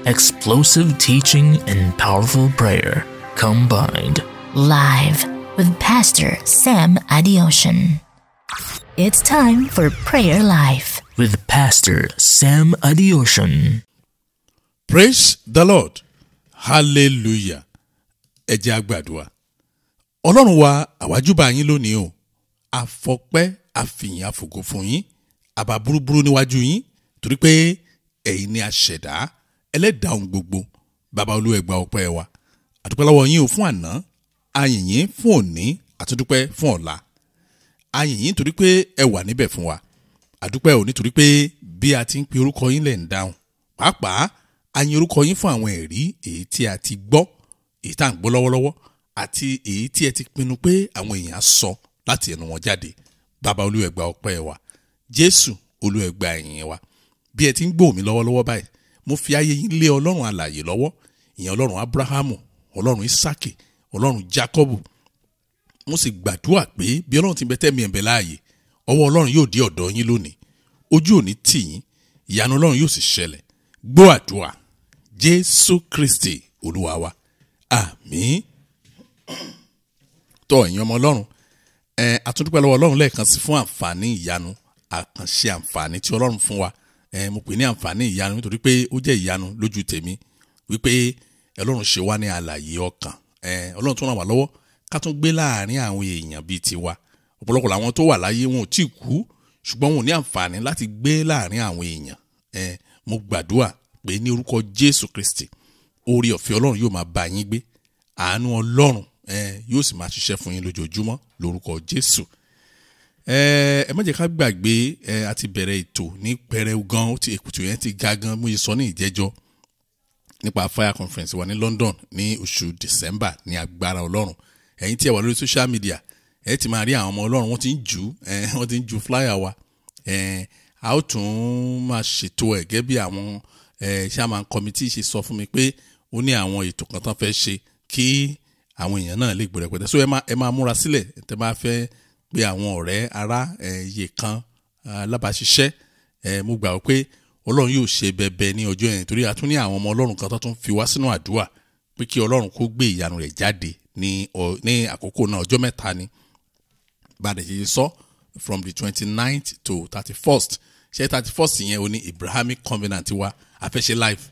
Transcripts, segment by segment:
Explosive teaching and powerful prayer combined. Live with Pastor Sam Adeosun. It's time for Prayer Life with Pastor Sam Adeosun. Praise the Lord. Hallelujah. Ẹ jẹ́ a gbàdúrà. Ọlọ́run wa, àwa júbà yín lónìí o. Àfọpẹ́, àfìyìn, àfògo fún yín. Àbá búrúburú níwájú yín torí pé ẹ̀yin ni aṣẹ̀dá ẹlẹ́dàá ohun gbogbo. Bàbá Olúwa, gba ọpẹ́ wa. Àdúpẹ́ lọ́wọ́ yín o fún àná, a yìn yín fún òní, àtúndúpẹ́ fún ọ̀la. A yìn yín torí pé ẹ wà níbẹ̀ fún wa. Àdúpẹ́ ò nítorí pé bí a ti ń pe orúkọ yín lẹ̀ ń dáhùn. Pàápàá a yin orúkọ yín fún àwọn ẹ̀rí èyí tí a ti gbọ́, èyí tá à ń gbọ́ lọ́wọ́lọ́wọ́, àti èyí tí ẹ ti pinnu pé àwọn èèyàn sọ láti ẹnu wọn jáde. Bàbá Olúwa, gba ọpẹ́ wa. Jésù Olúwa, gba ìyìn wa. Bí ẹ ti ń gbọ́ mi lọ́wọ́lọ́wọ́ báyìí, mo fi ayé yín lé Ọlọ́run alààyè lọ́wọ́, ìyẹn Ọlọ́run Abrahamu, Ọlọ́run Isaki, Ọlọ́run Jacobu. Mo sì gbàdúrà pé bí Ọlọ́run ti bẹ tẹ́mi ẹ̀ bẹ láàyè, ọwọ́ Ọlọ́run yóò dé ọ̀dọ̀ yín lónìí. Ojú ò ní tì yín, ìyanu Ọlọ́run yóò sì ṣẹlẹ̀. Gbọ́ àdúrà, Jésù Kristi Olúwa wa, àmín. Tọ́ ẹ̀yin ọmọ Ọlọ́run, ẹ àtúndúpẹ́ lọ́wọ́ Ọlọ́run lẹ́ẹ̀kan sí fún àǹfààní ìyanu, àkànṣe àǹfààní tí Ọlọ́run fún wa. Ẹ mo pè ní àǹfààní ìyanu nítorí pé ó jẹ́ ìyanu lójú tèmi wípé Ọlọ́run ṣe wá ní àlàyé ọkàn. Ẹ Ọlọ́run tún ràn wá lọ́wọ́ ká tún gbé láàrin àwọn èèyàn bíi tiwa. Ọ̀pọ̀lọpọ̀ làwọn tó wà láyé wọn ò tí ì kú, ṣùgbọ́n wọn ò ní àǹfààní láti gbé láàrin àwọn èèyàn. Ẹ mo gbàdúrà pé ní orúkọ Jésù Kristi, oore ọ̀fẹ́ Ọlọ́run yóò máa bá yín gbé, àánú Ọlọ́run ẹ yóò sì máa ṣiṣẹ́ fún yín lójoojúmọ́ lórúkọ Jésù. Ẹ má jẹ́ ká gbàgbé, ẹ a ti bẹ̀rẹ̀ ètò ní pẹrẹu gan, ó ti èkútù yẹn ti ga gan. Mo yẹ sọ ní ìjẹ́jọ́ nípa fire conference wa ní London ní oṣù December ní agbára Ọlọ́run. Ẹ̀yin tí ẹ wà lórí social media, ẹ ti máa rí àwọn ọmọ Ọlọ́run, wọ́n ti ń jù ẹ, wọ́n ti ń ju flyer wa. Ẹ a ó tún máa ṣètò ẹ̀ gẹ́gẹ́ bí àwọn ẹ chairman committee ṣe sọ fún mi pé ó ní àwọn ètò kan tán fẹ́ ṣe kí àwọn èèyàn náà lè gbọ́dọ̀ pẹ̀tẹ́. So ẹ máa múra sílẹ̀ tẹ́ bá fẹ́ pé àwọn ọ̀rẹ́, ará, ẹ iye kan, alábàáṣiṣẹ́. Ẹ mo gbà pé Ọlọ́run yóò ṣe bẹbẹ ní ọjọ́ yẹn, torí a tún ní àwọn ọmọ Ọlọ́run kan tó tún fi wá sínú àdúrà pé kí Ọlọ́run kó gbé ìyanu rẹ̀ jáde ní àkókò náà. Ọjọ́ 3 ni bá a dẹ̀ ṣe sọ, from the 29th to 31st. Ṣé 31st yẹn o ní Abrahamic Covenant wa, a fẹ́ ṣe live.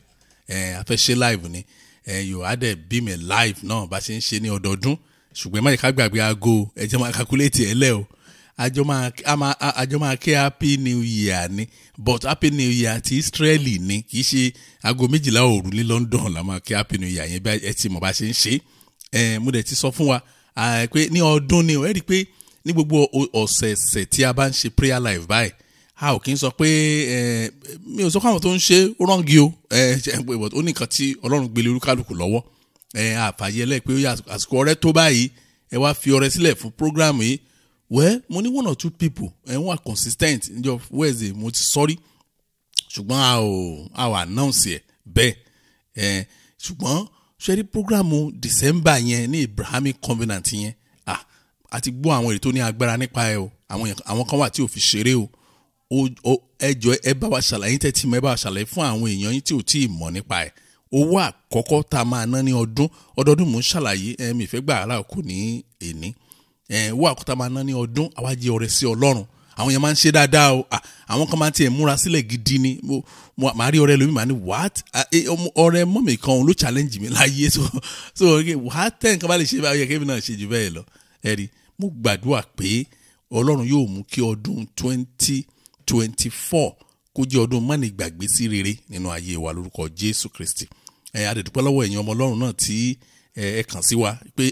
Ẹ a fẹ́ ṣe live ni, ẹ yóò á dẹ̀ bí mi live náà bá ṣe ń ṣe ní ọdọọdún. Ṣùgbọ́n ẹ má jẹ́ ká gbàgbé aago, ẹ jẹ́ máa calculate ẹ lẹ́ o. Àjọ máa ké Happy New Year ni, but Happy New Year ti Israeli ni, kì í ṣe aago 12 òru ní London la máa ké Happy New Year yẹn. Bí ẹ ti mọ̀ bá ṣe ń ṣe ẹ, mo dẹ̀ ti sọ fún wa pé ní ọdún ni ẹ rí i pé ní gbogbo ọ̀sẹ̀ẹ̀sẹ̀ tí a bá ń ṣe Prayer Life báyìí, a ò kí ń sọ pé ẹ mi ò sọ fún àwọn tó ń ṣe ó wrong o. Ẹ ó ní nǹkan tí Ọlọ́run gbélé olúkálùkù lọ́wọ́. Ẹ àfàyè ẹlẹ́ pé ó yà àsìkò ọrẹ tó báyìí, ẹ wá fi ọrẹ sílẹ̀ fún program yìí. Well, mo ní one or two people ẹ wọ́n wà consistent. Níjọ́ Wednesday mo ti sọ́rí, ṣùgbọ́n a ò announce ẹ̀ bẹ́ẹ̀. Ẹ ṣùgbọ́n ṣe rí program December yẹn ní Abrahamic Covenant yẹn, ah, a ti gbọ́ àwọn èrè tó ní agbára nípa ẹ o. Àwọn kan wà tí ò fi ṣeré o. Ẹ jọ̀ọ́, ẹ bá wa ṣàlàyé tẹ́tí mọ́, ẹ bá wa ṣàlàyé fún àwọn èèyàn yín tí ò tí ì mọ̀ nípa ẹ̀. Owó àkọ́kọ́ tá a máa ná ní ọdún, ọdọọdún mò ń ṣàlàyé ẹ, mi ìfẹ́ gbà aláàkó ní èní. Ẹ owó àkọ́kọ́ tá a máa ná ní ọdún, àwa jẹ́ ọrẹ sí Ọlọ́run. Àwọn yẹn máa ń ṣe dáadáa o. Àwọn kan máa ń tiẹ̀ múra sílẹ̀ gidi ni. Mo màá rí ọrẹ lómi, màá ní, "What?" Ọrẹ mọ́mì kan ló challenge mi láyé. So what, tẹ́ nǹkan bá lè ṣe báyìí, kébì náà ṣe jù bẹ́ẹ̀ lọ. Ẹ rí, mo gbàdúrà pé Ọlọ́run yóò mú kí ọdún 2024 kó jẹ́ ọdún mánigbàgbé sí rere nínú ayé wa lórúkọ Jésù Kristi. Ẹ a dẹ̀ dúpẹ́ lọ́wọ́ ẹ̀yin ọmọ Ọlọ́run náà tí ẹ kàn sí wa pé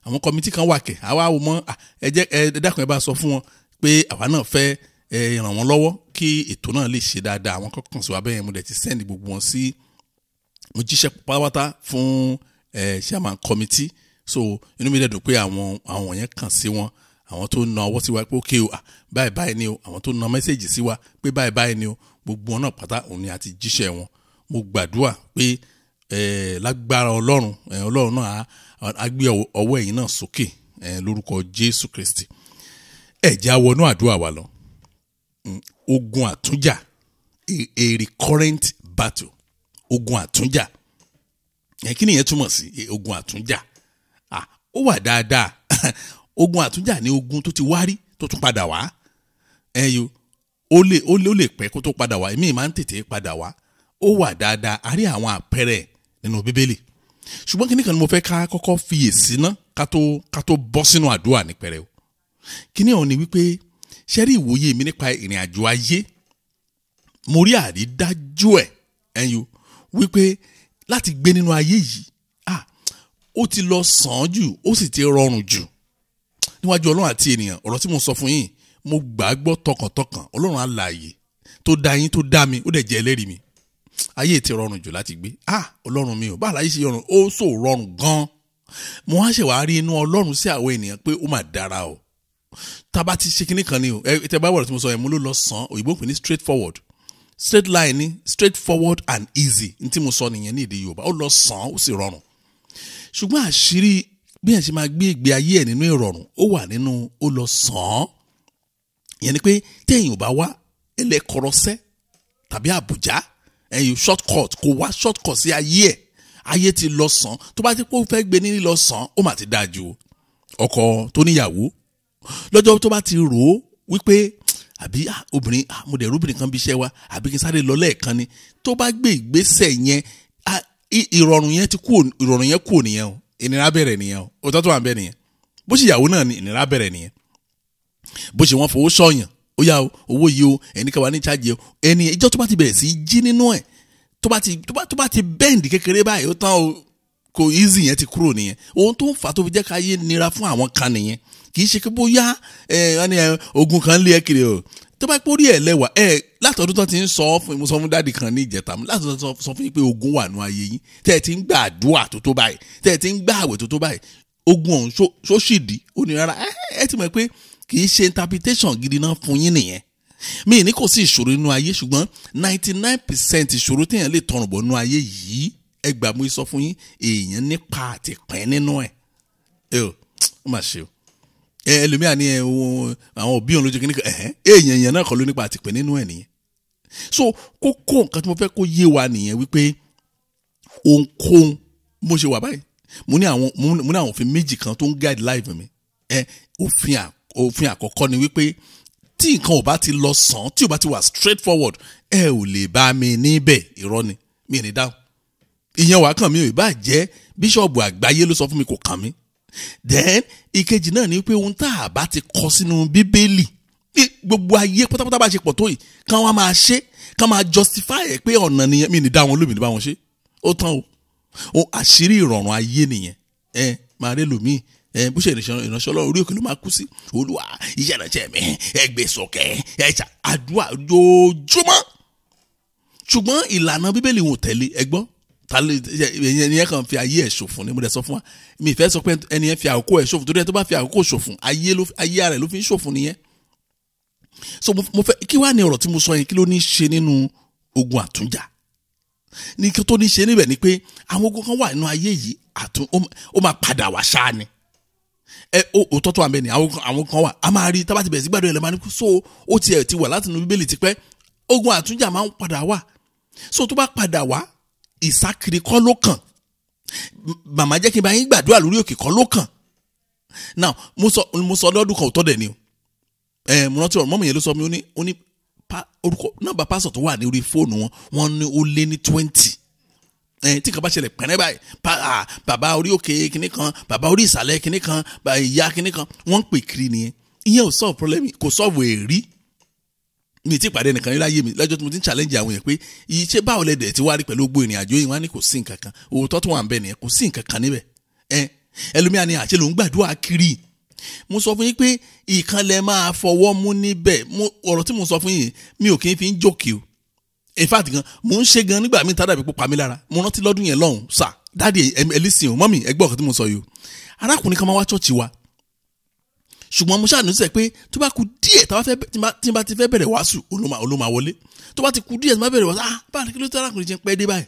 àwọn committee kan wà kẹ̀, àwa ò mọ̀. Ẹ jẹ́ ẹ dákun, ẹ bá sọ fún wọn pé àwa náà fẹ́ ẹ ràn wọ́n lọ́wọ́ kí ètò náà lè ṣe dáadáa. Àwọn kan kàn sí wa bẹ́ẹ̀, mo dẹ̀ ti send gbogbo wọn sí, mo jíṣẹ́ pátápátá fún ẹ chairman committee. So inú mi dẹ̀ dùn pé àwọn yẹn kàn sí wọn, àwọn tó na ọwọ́ sí wa pé ókè o, báyìí báyìí ni o, àwọn tó na message sí wa pé báyìí báyìí ni o, gbogbo wọn náà pátá òun ni a ti jíṣẹ́ wọn. Mo gbàdúrà pé lágbára Ọlọ́run, Ọlọ́run náà á gbé ọwọ́ ẹ̀yin náà sókè lórúkọ Jésù Kristi. Ẹ jẹ́ á wọnú àdúrà wa lọ. Ogun àtúnjà, a recurrent battle. Ogun àtúnjà. Kí nìyẹn túmọ̀ sí? Ogun àtúnjà. Ó wà dáadáa. Ogun àtúnjà ni ogun tó ti wá rí tó tún padà wá. Ẹyọ, ó lè pẹ́ kó tó padà wá, èmi máa ń tètè padà wá. Ó wà dáadáa, a rí àwọn àpẹẹrẹ nínú Bíbélì. Ṣùgbọ́n kíní kan ni mo fẹ́ ká kọ́kọ́ fiyèsí ná ká tó bọ́ sínú àdúrà ní pẹrẹu. Kíní ọ̀hún ni wípé ṣe rí ìwòye mi nípa ìrìn àjò ayé, mo rí àrídájú ẹ̀ ẹ̀yọ wípé láti gbé nínú ayé yìí, ó ti lọ sàn án jù, ó sì ti rọrùn jù níwájú Ọlọ́run àti ènìyàn. Ọ̀rọ̀ tí mo sọ fún yín, mo gbàgbọ́ tọkàntọkàn, Ọlọ́run alààyè tó dá yín tó dá mi, ó dẹ̀ jẹ́ ẹlẹ́rìí mi. Ayé ti rọrùn jù láti gbé. Ọlọ́run mi ò bá àlàyé ṣe rọrùn, ó sò rọrùn gan-an. Mo wá ṣe wàá rí inú Ọlọ́run sí àwọn ènìyàn pé ó mà dára o. Tá bá ti ṣe kinní kan ni o, ẹ tẹ bá wọ̀rọ̀ tí mo sọ yẹn, mo ló lọ sàn, òyìnbó pè ní straight forward, straight line ni, straight forward and easy. Ní tí mo sọ nìyẹn ní èdè Yorùbá, ó lọ sàn, ó sì rọrùn. Ṣùgbọ́n àṣírí bí ẹ̀ ṣe máa gbé ìgbé ayé ẹ̀ nínú ìrọ̀rùn, ó wà nínú ó lọ sàn. Ìyẹn ni pé téèyàn ò bá wá ẹlẹ́kọ̀rọ̀sẹ́ tàbí àbùjá, ẹ̀yìn short cut, kò wá short cut sí ayé ẹ̀, ayé ti lọ sàn. Tó bá ti kó fẹ́ gbé ní lọ sàn, ó mà ti dáa ju ọkọ tó níyàwó lọ́jọ́ tó bá ti rò ó wípé àbí obìnrin, mo dẹ̀ rúbìnrin kan bí iṣẹ́ wa, àbí kí n sáré lọ lẹ́ẹ̀kan ni. Tó bá gbé ìgbésẹ̀ yẹn, ìrọ̀rùn yẹn ti kú, ìrọ̀rùn yẹn kú nìyẹn o, ìnira bẹ̀rẹ̀ nìyẹn o, òótọ́ tó wà ń bẹ nìyẹn. Bó ṣe ìyàwó náà ni, ìnira bẹ̀rẹ̀ nìyẹn. Bó ṣe wọ́n fowó ṣọ̀yàn, ó yá o, owó yìí o, ẹni kan wà ní chájì o, ẹni ìjọ tó bá ti bẹ̀rẹ̀ sí í jí nínú ẹ̀, tó bá ti bẹ́ǹdì kékeré báyìí, ó tán o, kò easy yẹn ti kúrò nìyẹn. Ohun tó ń fà tó fi jẹ́ ká yé nira fún àwọn kan nìyẹn. Kì í ṣe pé bóyá ogun kan lé ẹ kiri o. Tó bá pórí ẹ lẹ́wà ẹ látọdún tó ti ń sọ fún mo sọ fún dáàdì kan ní ìjẹta, látọdún tó sọ fún yín pé ogun wà nù ayé yín, tẹ́ ẹ ti ń gba àdúrà tó tó báyìí, tẹ́ ẹ ti ń gba àwẹ̀ tó tó báyìí, ogun ọ̀hún ṣó sì dí ó ní rárá. Ẹ ti mọ̀ pé kì í ṣe interpretation gidi náà fún yín nìyẹn. Mi ní kò sí ìṣòro nínú ayé, ṣùgbọ́n 99% ìṣòro téèyàn lè tọrùn bọ̀ nínú ayé yìí, ẹ gbà mú sọ fún yín, èèyàn nípa àtìpín nínú ẹ̀. Ẹ ò má ṣe o. Ẹlòmíà ní àwọn òbí òun lójú kìíní kan, èèyàn náà kọ́ ló nípa àtìpín nínú ẹ̀ nìyẹn. So kókó nǹkan tí mo fẹ́ kó yé wa nìyẹn wípé ohunkóhun mo ṣe wà báyìí, mo ní àwọn òfin méjì kan tó ń guide life mi. Òfin àkọ́kọ́ ni wípé tí nǹkan ò bá ti lọ sàn, tí ò bá ti wà straight forward, ẹ ò lè bá mi níbẹ̀. Irọ́ ni, mi ní dáhùn. Ìyẹn wàá kàn mí ò, ìbá jẹ́ bíṣọ̀bù àgbáyé ló sọ fún mi, kò kàn mí. Then ìkejì náà ni pé ohun tá a bá ti kọ sínú Bíbélì, gbogbo ayé pátápátá bá ṣe pọ̀ tó yìí, kán wá máa ṣe, kán máa justify ẹ̀ pé ọ̀nà nìyẹn, mi ní dá wọn lómi ní bá wọn ṣe. Ó tán o, àṣírí ìrọ̀rùn ayé nìyẹn. Ẹ máa rí lòmíì, bó ṣe ìránṣẹ́ Ọlọ́run orí òkè ló máa kú sí. Olúwa, iṣẹ́ ìránṣẹ́ mi, ẹ gbé sókè, ẹ ṣà àdúrà ojoojúmọ́. Ṣùgbọ́n ìlànà Bíbélì wọn ò tẹ̀lé. Ẹ gbọ́, ẹni yẹn kàn fi ayé ẹ̀ ṣòfò ni. Mo dẹ̀ sọ fún wa, mi fẹ́ sọ pé ẹni yẹn fi àkókò ẹ̀ ṣòfò, torí ẹ tó bá fi àkókò ṣòfò, ayé rẹ̀ ló fi ń ṣòfò nìyẹn. So mo fẹ́ kí wàá ní ọ̀rọ̀ tí mo sọ yẹn, kí ló ní ṣe nínú ogun àtúnjà? Ní kí tó ní ṣe níbẹ̀ ni pé àwọn ogun kan wà nínú ayé yìí, ó máa padà wá ṣáá ni. Òótọ́ tó wà bẹ́ẹ̀ ni àwọn kan wà, a máa rí tá bá ti bẹ̀rẹ̀ sí gbàdúrà ẹ̀ lẹ́ máa ní so ó tiẹ̀ ti wà láti inú Bíbélì tipẹ́. Ogun àtúnjà máa ń padà wá. So tó bá padà wá, ìsákiri kọ́ ló kàn. Màmá jẹ́ kí n bá yín gbàdúrà lórí òkè kọ́ ló kàn. Now mo sọ lọ́dún kan, òótọ́ dẹ̀ ni o. Mo rántí ọ̀rọ̀ mọ́mọ́ yẹn ló sọ mi, ó ní orúkọ nọ́mbà pásọ̀ tó wà ní orí fóònù wọn, wọ́n ní ó lé ní 20. Tí kan bá ṣẹlẹ̀ pẹ̀rẹ́ báyìí, bàbá orí òkè kinní kan, bàbá orí ìsàlẹ̀ kinní kan, ìyá kinní kan, wọ́n ń pè kiri nìyẹn. Ìyẹn ò solve problem, kò solve èrí. Mi ti pàdé nìkan láyé mi lọ́jọ́ tí mo ti ń challenge àwọn yẹn pé iṣẹ́ báwo lẹ dẹ̀ ti wá rí pẹ̀lú gbogbo ìrìn àjò yìí, wọ́n á ní kò sí nǹkan kan. Òótọ́ tó wà ń bẹ nìyẹn, kò sí nǹkan kan níbẹ̀. Ẹlòmíà ni àṣẹ ló ń gbàdúrà kiri. Mo sọ fún yín pé ìkan lẹ máa fọwọ́ mú níbẹ̀. Ọ̀rọ̀ tí mo sọ fún yín, mi ò kì í fi ń jòkè o. In fact gan, mo ń ṣe gan nígbà míì tá dàbí pé pa mí lára. Mo rántí lọ́dún yẹn lọ́hùn, sà, dáàdì ẹlẹ́sìn o, mọ́mì, ẹ gbọ́ ọ̀kan tí mo sọ yìí o. Arákùnrin kan máa wá ṣọ́ọ̀ṣì wa. Ṣùgbọ́n mo ṣàánú pé tó bá ku díẹ̀ tí n bá ti fẹ́ bẹ̀rẹ̀ wàásù, olóma wọlé. Tó bá ti ku díẹ̀ tí n bá bẹ̀rẹ̀ wàásù, báyìí kí ló tó arákùnrin ṣe ń pẹ́ dé báyìí?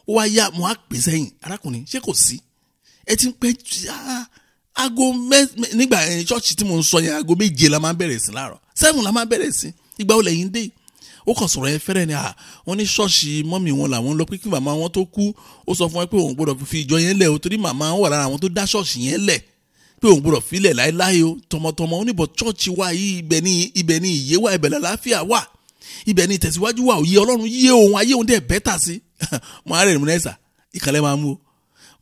Ó wá yá, mo á pè sẹ́yìn, arákùnrin, ṣé kò sí? Ẹ ti ń pẹ́ aago nígbà ṣọ́ọ̀ṣì tí mo ń sọ yẹn, aago 7 la máa ń bẹ̀rẹ̀ sí láàárọ̀, 7 la máa ń bẹ̀rẹ̀ sí. Ìgbà wo lẹ́yìn dé? Ó kàn sọ̀rọ̀ yẹn fẹ́rẹ̀ ni. Wọ́n ní ṣọ́ọ̀ṣì mọ́mì wọn làwọn lọ, pé kí màmá wọn tó kú, ó sọ fún wọn pé òun gbọ́dọ̀ fi ìjọ yẹn lẹ̀ o, torí màmá wọn wà lára àwọn tó dá ṣọ́ọ̀ṣì yẹn lẹ̀, pé òun gbọ́dọ̀ filẹ̀ láéláé o, tọmọtọmọ. Ó ní bọ̀ ṣọ́ọ̀ṣì wa yìí, ibẹ̀ ni ìyè wà, ibẹ̀ làlàáfíà wà, ibẹ̀ ni ìtẹ̀síwájú wà, òye Ọlọ́run yé òun, ayé òun dẹ̀ bẹ́tà sí. Mo á rẹ̀ ní ẹ̀sà ìkàlẹ̀ máa mú o,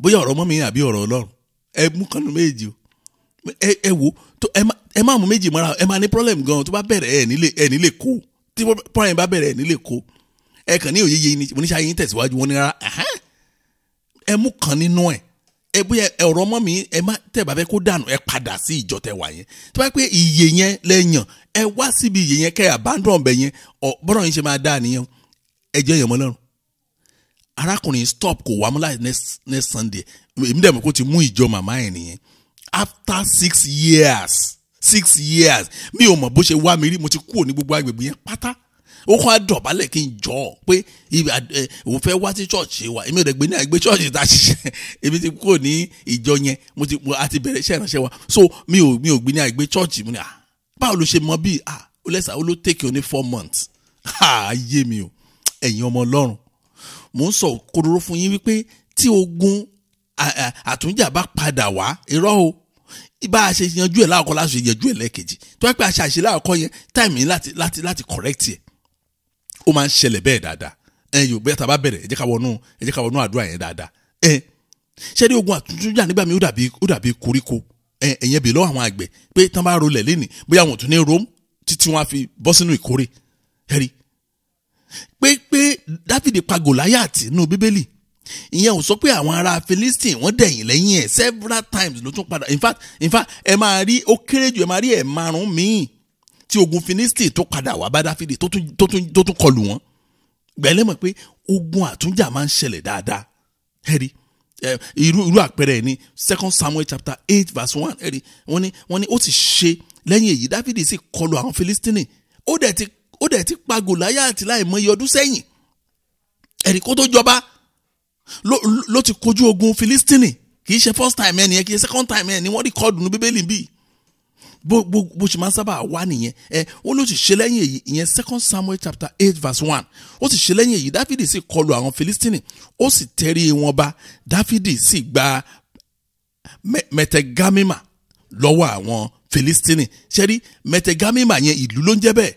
bóyá ọ̀rọ̀ mọ́mì àbí ọ̀rọ̀ Ọlọ́run, ẹ mú kanu méjì o. Ẹ wo, ẹ má mú méjì mọ́ra, ẹ máa ní problem gan. Tó bá bẹ̀rẹ̀, ẹ nílé kó. Tí problem bá bẹ̀rẹ̀, ẹ nílé kó. Ẹ kàn ní òye yé ni mo ní ṣe ayé yín tẹ̀síwájú. Wọn ní rárá, ẹ mú kan nínú ẹ. Ẹ bóyá ọ̀rọ̀ mọ́ mi, ẹ má tẹ̀ bá fẹ́ kó dànù, ẹ padà sí ìjọ tẹ wà yẹn. Tó bá pé ìyè yẹn lẹ́yàn, ẹ wá síbi ìyè yẹn, kẹ́ abandon bẹ̀ yẹn, ọ bọ́dọ̀ yín ṣe máa dá nìyẹn. Ẹ jẹ́ èèyàn mọ́ lọ́rùn. Arákùnrin stop, kò wá mú láti next Sunday. Èmi dẹ̀ mọ̀ kó ti mú ìjọ màmá ẹ̀ nìyẹn. After 6 years, 6 years, mi ò mọ̀ bó ṣe wá mi rí. Mo ti kúrò ní gbogbo agbègbè yẹn pátá. Ó kàn á dọ̀bálẹ̀ kí n jọ ọ́ pé òun fẹ́ wá sí church wa. Èmi ò dẹ̀ gbé ní àgbé church tá a ṣiṣẹ́. Èmi ti kúrò ní ìjọ yẹn, mo ti a ti bẹ̀rẹ̀ iṣẹ́ ìránṣẹ́ wa, so mi ò gbé ní àgbé church. Mo ní, "Ah, báwo ló ṣe mọ bí?" Ah, ó lẹ́sà, ó ló take you ní 4 months. Ayé mi o! Ẹ̀yin ọmọ Ọlọ́run, mò ń sọ kòròrò fún yín wípé tí ogun àtúnjà bá padà wá, irọ́ o, bá a ṣe yanjú ẹ̀ láàkọ́ láti ṣe yanjú ẹ̀ lẹ́ẹ̀kejì. Tó bá pẹ́ àṣà àṣe láàkọ́ yẹn, time láti correct ẹ̀, ó máa ń ṣẹlẹ̀ bẹ́ẹ̀ dáadáa. Ẹ yóò bẹ́ẹ̀ tá a bá bẹ̀rẹ̀, ẹ jẹ́ ká wọnú àdúrà yẹn dáadáa. Ẹ ṣé ní ogun àtúnjà nígbà mi, ó dàbí koríko. Ẹ ẹ̀yẹn bè lọ́wọ́ àwọn àgbẹ̀ pé tán bá rolẹ̀ lénìí, bóyá àwọn ò tún ní rom títí wọ́n á fi bọ́ sínú ìkórè. Ẹ rí pé Dáfídì pa Gòláyàtì nínú Bíbélì, ìyẹn ò sọ pé àwọn ará Philistine wọ́n dẹ̀yìn lẹ́yìn ẹ̀. Several times ló tún padà. In fact, ẹ máa rí, ó kéré jù, ẹ máa rí ẹ̀ márùn míì tí ogun Philistine tó padà wá bá Dáfídì, tó tún kọlù wọ́n. Gbẹ̀lẹ́ mọ̀ pé ogun àtúnjà máa ń ṣẹlẹ̀ dáadáa. Ẹ rí irú àpẹẹrẹ ẹ̀ ní Second Samuel chapter 8 verse 1. Ẹ rí, wọ́n ní ó sì ṣe lẹ́yìn èyí, Dáfídì sì kọlù àwọn Philistine. Ó dẹ̀ ti pa Gòláyàtì láì mọye ọdún sẹ́yìn. Ẹ̀rí kó tó jọba ló ti kojú ogun Philistine. Kì í ṣe first time ẹ̀ nìyẹn, kì í ṣe second time ẹ̀ ni wọ́n record nínú Bíbélì bíi bó ṣe máa ń sábà wá nìyẹn. Ẹ ó ló sì ṣe lẹ́yìn èyí, ìyẹn Second Samuel chapter 8 verse 1, ó sì ṣe lẹ́yìn èyí, Dáfídì sì kọlù àwọn Philistine, ó sì tẹrí wọn ba. Dáfídì sì gba Mẹtẹgámímà lọ́wọ́ àwọn Philistine. Ṣe rí Mẹtẹgámímà yẹn, ìlú ló ń jẹ́ bẹ́ẹ̀.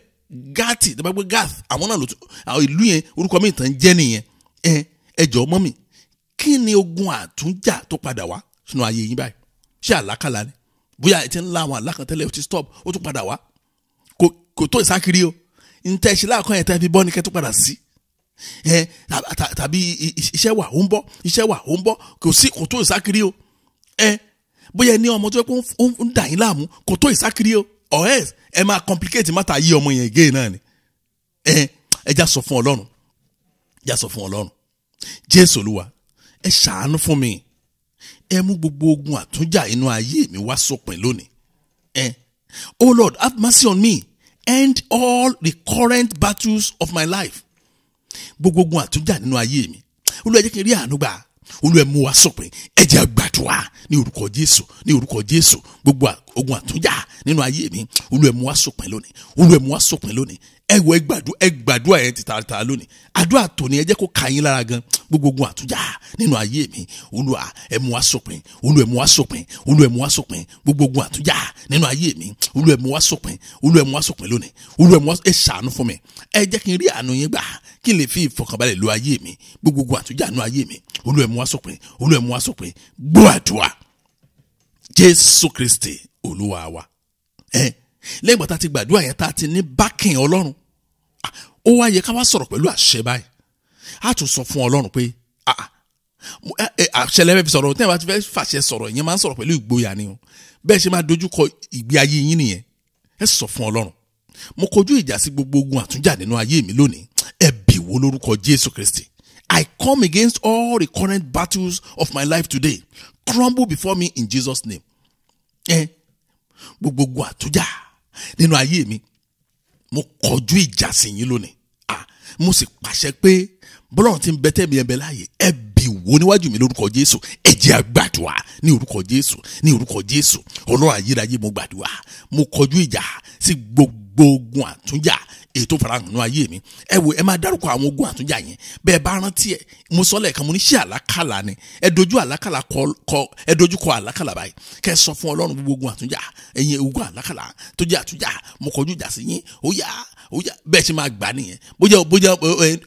Gati tó bá gbé Gath, àwọn náà ló tún àwọn ìlú yẹn, orúkọ mi ìtàn jẹ́ nìyẹn. Ẹ jọ̀ọ́ mọ́mì, kí ni ogun àtúnjà tó padà wá sínú ayé yín báyìí? Ṣé àlákàlà ni? Bóyá ẹ ti ń la àwọn àlá kan tẹ́lẹ̀, ó ti stop, ó tún padà wá. Kò tó ìsákiri o. Ntẹ́ ṣe láàkọ́ yẹn tẹ́ fi bọ́ ní kẹ́ tó padà sí ẹ, tàbí iṣẹ́ wà ó ń bọ́, iṣẹ́ wà ó ń bọ́, kò sí, kò tó ìsákiri o. Ẹ bóyá ẹ ní ọmọ tó yẹ kó ń dà yín láàmú, kò tó ìsákiri o, or else ẹ máa complicate matter yí ọmọ yẹn again náà ni. Ẹ já sọ fún Ọlọ́run, já sọ fún Ọlọ́run. Jésù Olúwa, ẹ ṣàánú fún mi, ẹ mú gbogbo ogun àtúnjà inú ayé mi wá sópin lónìí. Oh Lord, have mercy on me, end all the current battles of my life. Gbogbo ogun àtúnjà nínú ayé mi, Olúwa, jẹ́ kí n rí àánú gbà. Olúwa, mú wá sópin. Ẹ jẹ́ a gbàdúrà ní orúkọ Jésù, ní orúkọ Jésù. Gbogbo ogun àtúnjà nínú ayé mi, Olúwa, mú wá sópin lónìí. Olúwa, mú wá sópin lónìí. Ẹ wọ, ẹ gbàdúrà, ẹ gbàdúrà yẹn ti tààtà lónìí. Àdúrà tòní, ẹ jẹ́ kó ka yín lára gan. Gbogbo ogun àtúnjà nínú ayé mi, Olúwa, ẹ mú wá sópin. Olúwa, mú wá sópin. Olúwa, mú wá sópin. Gbogbo ogun àtúnjà nínú ayé mi, Olúwa, mú wá sópin. Olúwa, mú wá sópin lónìí. Olúwa, mú wá. Ẹ ṣàánú fún mi, ẹ jẹ́ kí n rí àánú yín gbà, kí n lè fi ìfọkànbalẹ̀ lo ayé mi. Gbogbo ogun àtúnjà nínú ayé mi, Olúwa, mú wá sópin. Olúwa, mú wá sópin. Gbọ́ àdúrà, Jésù Kristi Olúwa wa. Ẹ lẹ́yìn ìgbà tá a ti gbàdúrà yẹn, tá a ti ní backing Ọlọ́run, ó wá yẹ ká wá sọ̀rọ̀ pẹ̀lú àṣẹ báyìí. A tún sọ fún Ọlọ́run pé àṣẹ lẹ́fẹ̀ẹ́ fi sọ̀rọ̀. Tẹ́lẹ̀ bá ti fẹ́ fàṣẹ sọ̀rọ̀, ìyẹn máa ń sọ̀rọ̀ pẹ̀lú ìgboyà ni o. Bẹ́ẹ̀ ṣe máa dojú kọ ìgbé ayé yín nìyẹn. Ẹ sọ fún Ọlọ́run, mo kojú ìjà sí gbogbo ogun àtúnjà nínú ayé mi lónìí, ẹ bì wó lórúkọ Jésù Kristi. I come against all the current battles of my life today. Crumble before me in Jesus' name. Ẹ gbogbo ogun àtúnjà nínú ayé mi, mo kọjú ìjà sí yín lónìí. Ah, mo sì pàṣẹ pé bọ́lọ́run ti ń bẹ tẹ́mi ẹ̀ bẹ láàyè, ẹ bì wó níwájú mi lórúkọ Jésù. Ẹ jẹ́ a gbàdúrà ní orúkọ Jésù, ní orúkọ Jésù. Ọlọ́run ayérayé, mo gbàdúrà, mo kọjú ìjà sí gbogbo ogun àtúnjà èyí tó farahàn nínú ayé mi. Ẹ wo, ẹ máa dárúkọ àwọn ogun àtúnjà yẹn bẹ́ẹ̀ bá rántí ẹ. Mo sọ lẹ́ẹ̀kan, mo ní ṣé àlákàlà ni. Ẹ dojú àlákàlà kọ, ẹ dojú kọ àlákàlà báyìí, kẹ́ ẹ sọ fún Ọlọ́run gbogbo ogun àtúnjà, ẹ̀yin ogun àlákàlà tó jẹ́ àtúnjà, mo kọjú ìjà sí yín, ó yá ó yá. Bẹ́ẹ̀ ṣe máa gbà nìyẹn. Bójá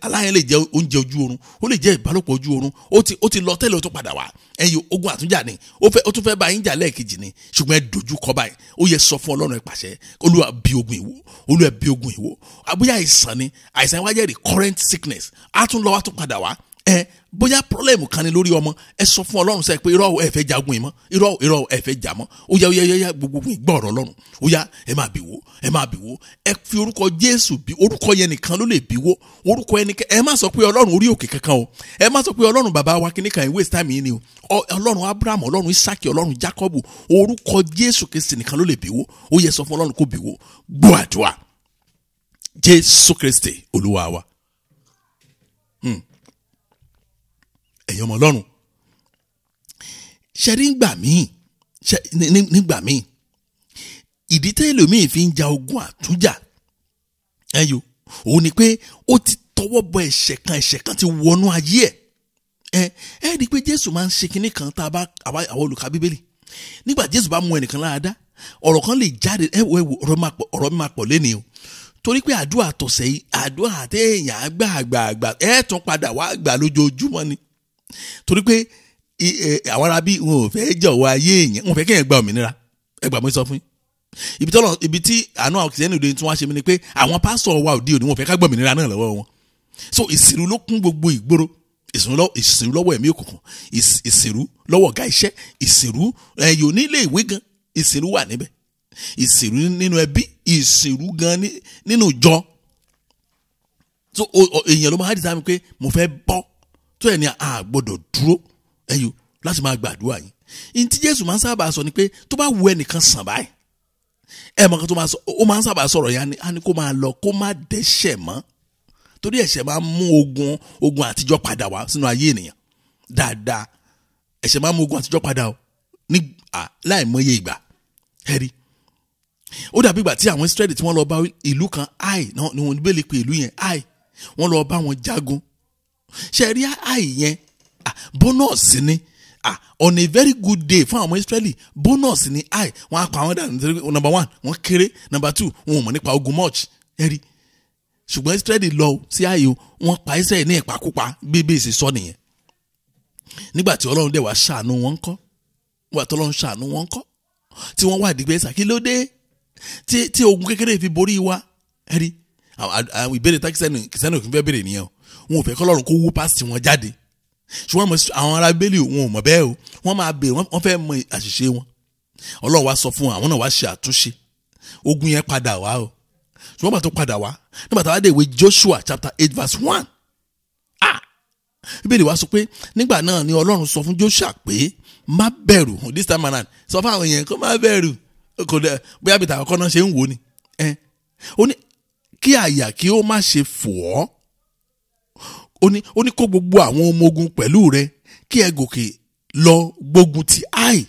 aláyẹn lè jẹ́ oúnjẹ ojú oorun, ó lè jẹ́ ìbálòpọ̀ ojú oorun, ó ti lọ tẹ́lẹ̀, ó tún padà wá. Ẹ̀yin ogun àtúnjà ni, ó tún fẹ́ bá yín jà lẹ́ẹ̀kejì ni, ṣùgbọ́n ẹ dojú kọ báyìí. Ó yẹ sọ fún Ọlọ́run, ẹ pàṣẹ, Olúwa bí ogun ìwò, Olúwa bí ogun ìwò. Bóyá àìsàn ni, àìsàn wá jẹ́ recurrent sickness, á tún lọ wá tún padà wá. Ẹ bóyá problem kan ni lórí ọmọ, ẹ sọ fún Ọlọ́run sẹ pé irọ́, ẹ fẹ́ jagun ìmọ̀, irọ́, irọ́, ẹ fẹ́ jà mọ́. Ó yá, ó yá, ó yá, gbogbo ìgbọ́ ọ̀rọ̀ Ọlọ́run, ó yá, ẹ máa bì wó, ẹ máa bì wó. Ẹ fi orúkọ Jésù bí, orúkọ yẹn nìkan ló lè bí wó. Orúkọ ẹni, ẹ má sọ pé Ọlọ́run orí òkè kankan o, ẹ má sọ pé Ọlọ́run bàbá wa kíní kan, waste time yìí ni o. Ọlọ́run Abraham, Ọlọ́run Isaki, Ọlọ́run Jacob, orúkọ Jésù Kristi nìkan ló lè bí wó. Ó yẹ sọ fún Ọlọ́run kó bí wó. Gbọ́ àdúrà, Jésù Kristi Olúwa wa. Ẹ̀yin ọmọ Ọlọ́run, ṣe rí nígbà míì, ìdí tẹ́lòmíì fi ń ja ogun àtúnjà ẹ̀yọ́ òun ni pé ó ti tọwọ́ bọ ẹ̀ṣẹ̀ kan, ẹ̀ṣẹ̀ kan ti wọnú ayé ẹ̀. Ẹ rí i pé Jésù máa ń ṣe kinní kan tá a bá àwọn olùkà Bíbélì. Nígbà Jésù bá mú ẹnìkan lára dá, ọ̀rọ̀ kan lè jáde. Ẹ wo, ẹ wo, ọ̀rọ̀ mi máa pọ̀ lẹ́ni o, torí pé àdúrà tọ̀sẹ̀ yìí, àdúrà téèyàn gbà gbà gbà, ẹ̀ tún padà wá gbà lójoojúmọ́ ni, torí pé àwọn arábí wọn ò fẹ́ jọ̀wọ́ ayé èèyàn, wọn ò fẹ́ kéèyàn gba òmìnira. Ẹ gbà mí sọ fún yín, ibi tọ́lọ̀, ibi tí àánú àwọn kìsìtẹ́nì òde tí wọ́n á ṣe mí ni pé àwọn pásítọ̀ wa òde òní, wọn ò fẹ́ ká gbọ́ òmìnira náà lọ́wọ́ wọn. So ìsìrú ló kún gbogbo ìgboro, ìsìrú lọ́wọ́ ẹ̀mí òkùnkùn, ìsìrú lọ́wọ́ ọ̀gá iṣẹ́, ìsìrú ẹ̀yọ́ nílé ìwé gan, ìsìrú wà níbẹ̀, ìsìrú nínú ẹbí, ìsìrú gan nínú ìjọ. So èèyàn ló máa dì sáà mi pé mo fẹ́ bọ́ tó ẹ̀ ní a gbọ́dọ̀ dúró ẹ̀yọ́ láti máa gbàdúrà yìí. Ní tí Jésù máa ń sábà sọ ni pé tó bá wu ẹnìkan sàn báyìí, ẹ mọ̀ kan tó máa sọ, ó máa ń sábà sọ̀rọ̀ yẹn, á ní kó máa lọ, kó má dẹ́ṣẹ̀ mọ́, torí ẹ̀ṣẹ̀ máa ń mú ogun àtijọ́ padà wá sínú ayé ènìyàn dáadáa. Ẹ̀ṣẹ̀ máa ń mú ogun àtijọ́ padà o ní láìmọye ìgbà. Ẹ rí, ó dàbí ìgbà tí àwọn Israẹli tí wọ́n lọ bá ìlú kan, Ai ni wọ́n bẹ́ẹ̀ lè pe ìlú yẹn, Ai, wọ́n lọ bá wọn jagun. Ṣe rí Ai yẹn, bonus ni. On a very good day fún àwọn Israẹli, bonus ni Ai. Wọ́n á pa àwọn dànù nítorí number one, wọ́n kéré, number two, wọn ò mọ̀ nípa ogun much. Ẹ rí, ṣùgbọ́n Israẹli lọ sí Ai o, wọ́n pa Israẹli ní ìpakúpa, bí bí èsì sọ nìyẹn. Nígbà tí Ọlọ́run dẹ̀ wá ṣàánú wọn ńkọ́? Nígbà tí Ọlọ́run ṣàánú wọn ńkọ́, tí wọ́n wà dìgbẹ́ sà, kí ló dé tí ogun kékeré fi borí wa? Ẹ rí, àwọn ìbéèrè tá kìsẹ́nì òkè fẹ́ béèrè nìyẹn o. Wọn ò fẹ́ kọ́lọ́run kó wú pásítì wọn jáde, ṣùgbọ́n àwọn ará bẹ́ẹ̀lì wọn ò mọ̀ bẹ́ẹ̀ o. Wọ́n máa béèrè, wọ́n fẹ́ mọ àṣìṣe wọn. Ọlọ́run wá sọ fún wọn, àwọn náà wá ṣe àtúnṣe. Ogun yẹn padà wá o, ṣùgbọ́n bàtó padà wá, nígbà tá a wá dé ìwé Joshua chapter 8 verse 1, Bíbélì wá sọ pé nígbà náà ni Ọlọ́run sọ fún Joshua pé má bẹ̀rù. This time around, sọ fún àwọn èèyàn kó má bẹ̀rù. Kò dẹ̀ bóyá bìtà àkọ́kọ́ náà ṣe ń wò ni. Ẹ ó ní kí àyà kí ó má ṣe fò ọ́. Ó ní kó gbogbo àwọn ọmọ ogun pẹ̀lú rẹ, kí ẹ gòkè lọ gbógun ti Ai,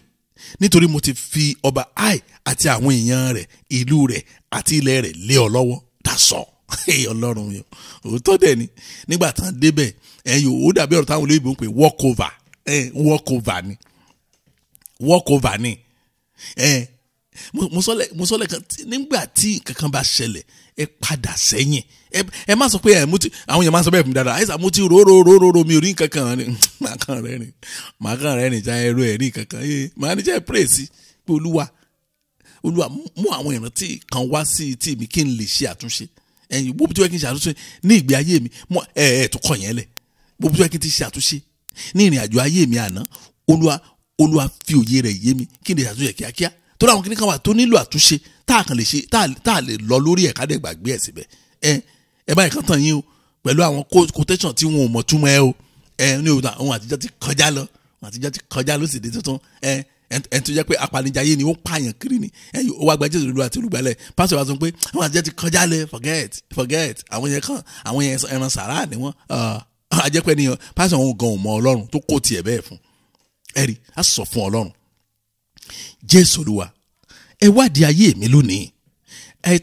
nítorí mo ti fi ọba Ai àti àwọn èèyàn rẹ̀, ìlú rẹ̀ àti ilẹ̀ rẹ̀ lé ọ lọ́wọ́. Dasọ Ọlọ́run mi, òótọ́ dẹ̀ ni. Nígbà tán débẹ̀, ẹ̀yìn ó dàbí ọ̀rọ̀ táwọn olóyìnbó ń pè walk over. Walk over ni, walk over ni. Mo sọ lẹ́ẹ̀kan, nígbà tí kankan bá ṣẹlẹ̀, ẹ padà sẹ́yìn. Ẹ má sọ pé ẹ mo ti, àwọn èèyàn máa sọ bẹ́ẹ̀ fún mi dáadáa, àìsàn mo ti rò rò rò rò rò, mi ò rí nǹkan kan ni. Màá kàn rẹ́rìn, màá kàn rẹ́rìn já ẹrú ẹ̀ rí nǹkan kan. Ẹ màá ní jẹ́ praise pé Olúwa, Olúwa, mú àwọn ìrántí kan wá sí etí mi kí n lè ṣe àtúnṣe. Ẹ̀yin bó bí tó yẹ kí n ṣe àtúnṣe ní ìgbé ayé mi, mọ ẹ ẹ tó kọ yẹn lẹ̀, bó bí tó yẹ kí n ti ṣe àtúnṣe ní ìrìn àjò ayé mi àná, Olúwa, Olúwa, fi òye rẹ̀ yé mi kí n lè ṣàtúnṣe kíákíá, torí àwọn kìnìkan wà tó nílò àtúnṣe tá a kàn lè ṣe, tá a lè lọ lórí ẹ̀ ká dẹ̀ gbàgbé ẹ̀ síbẹ̀. Ẹ ẹ báyìí kan tàn yín o pẹ̀lú àwọn quotation tí wọn ò mọ̀ túmọ̀ ẹ o. Ẹ ní o, àwọn àtijọ́ ti kọjá lọ, àwọn àtijọ́ ti kọjá ló sì di tuntun. Ẹ ẹ tó jẹ́ pé apanijayé ni, ó ń pààyàn kiri ni, ẹ ó wá gba Jésù Olúwa àti olùgbàlẹ̀, pásítọ̀ wa sọ pé àwọn àtijọ́ ti kọjá lẹ, forget, forget. Àwọn yẹn kan, àwọn yẹn ẹran sàrà ni wọ́n. Àjẹpẹ́ nìyẹn, pásítọ̀ òun gan ò mọ Ọlọ́run tó kó tiẹ̀ bẹ́ẹ̀ fún ẹ. Rí a sọ fún Ọlọ́run, Jésù Olúwa, ẹ wádìí ayé mi lónìí. Ẹ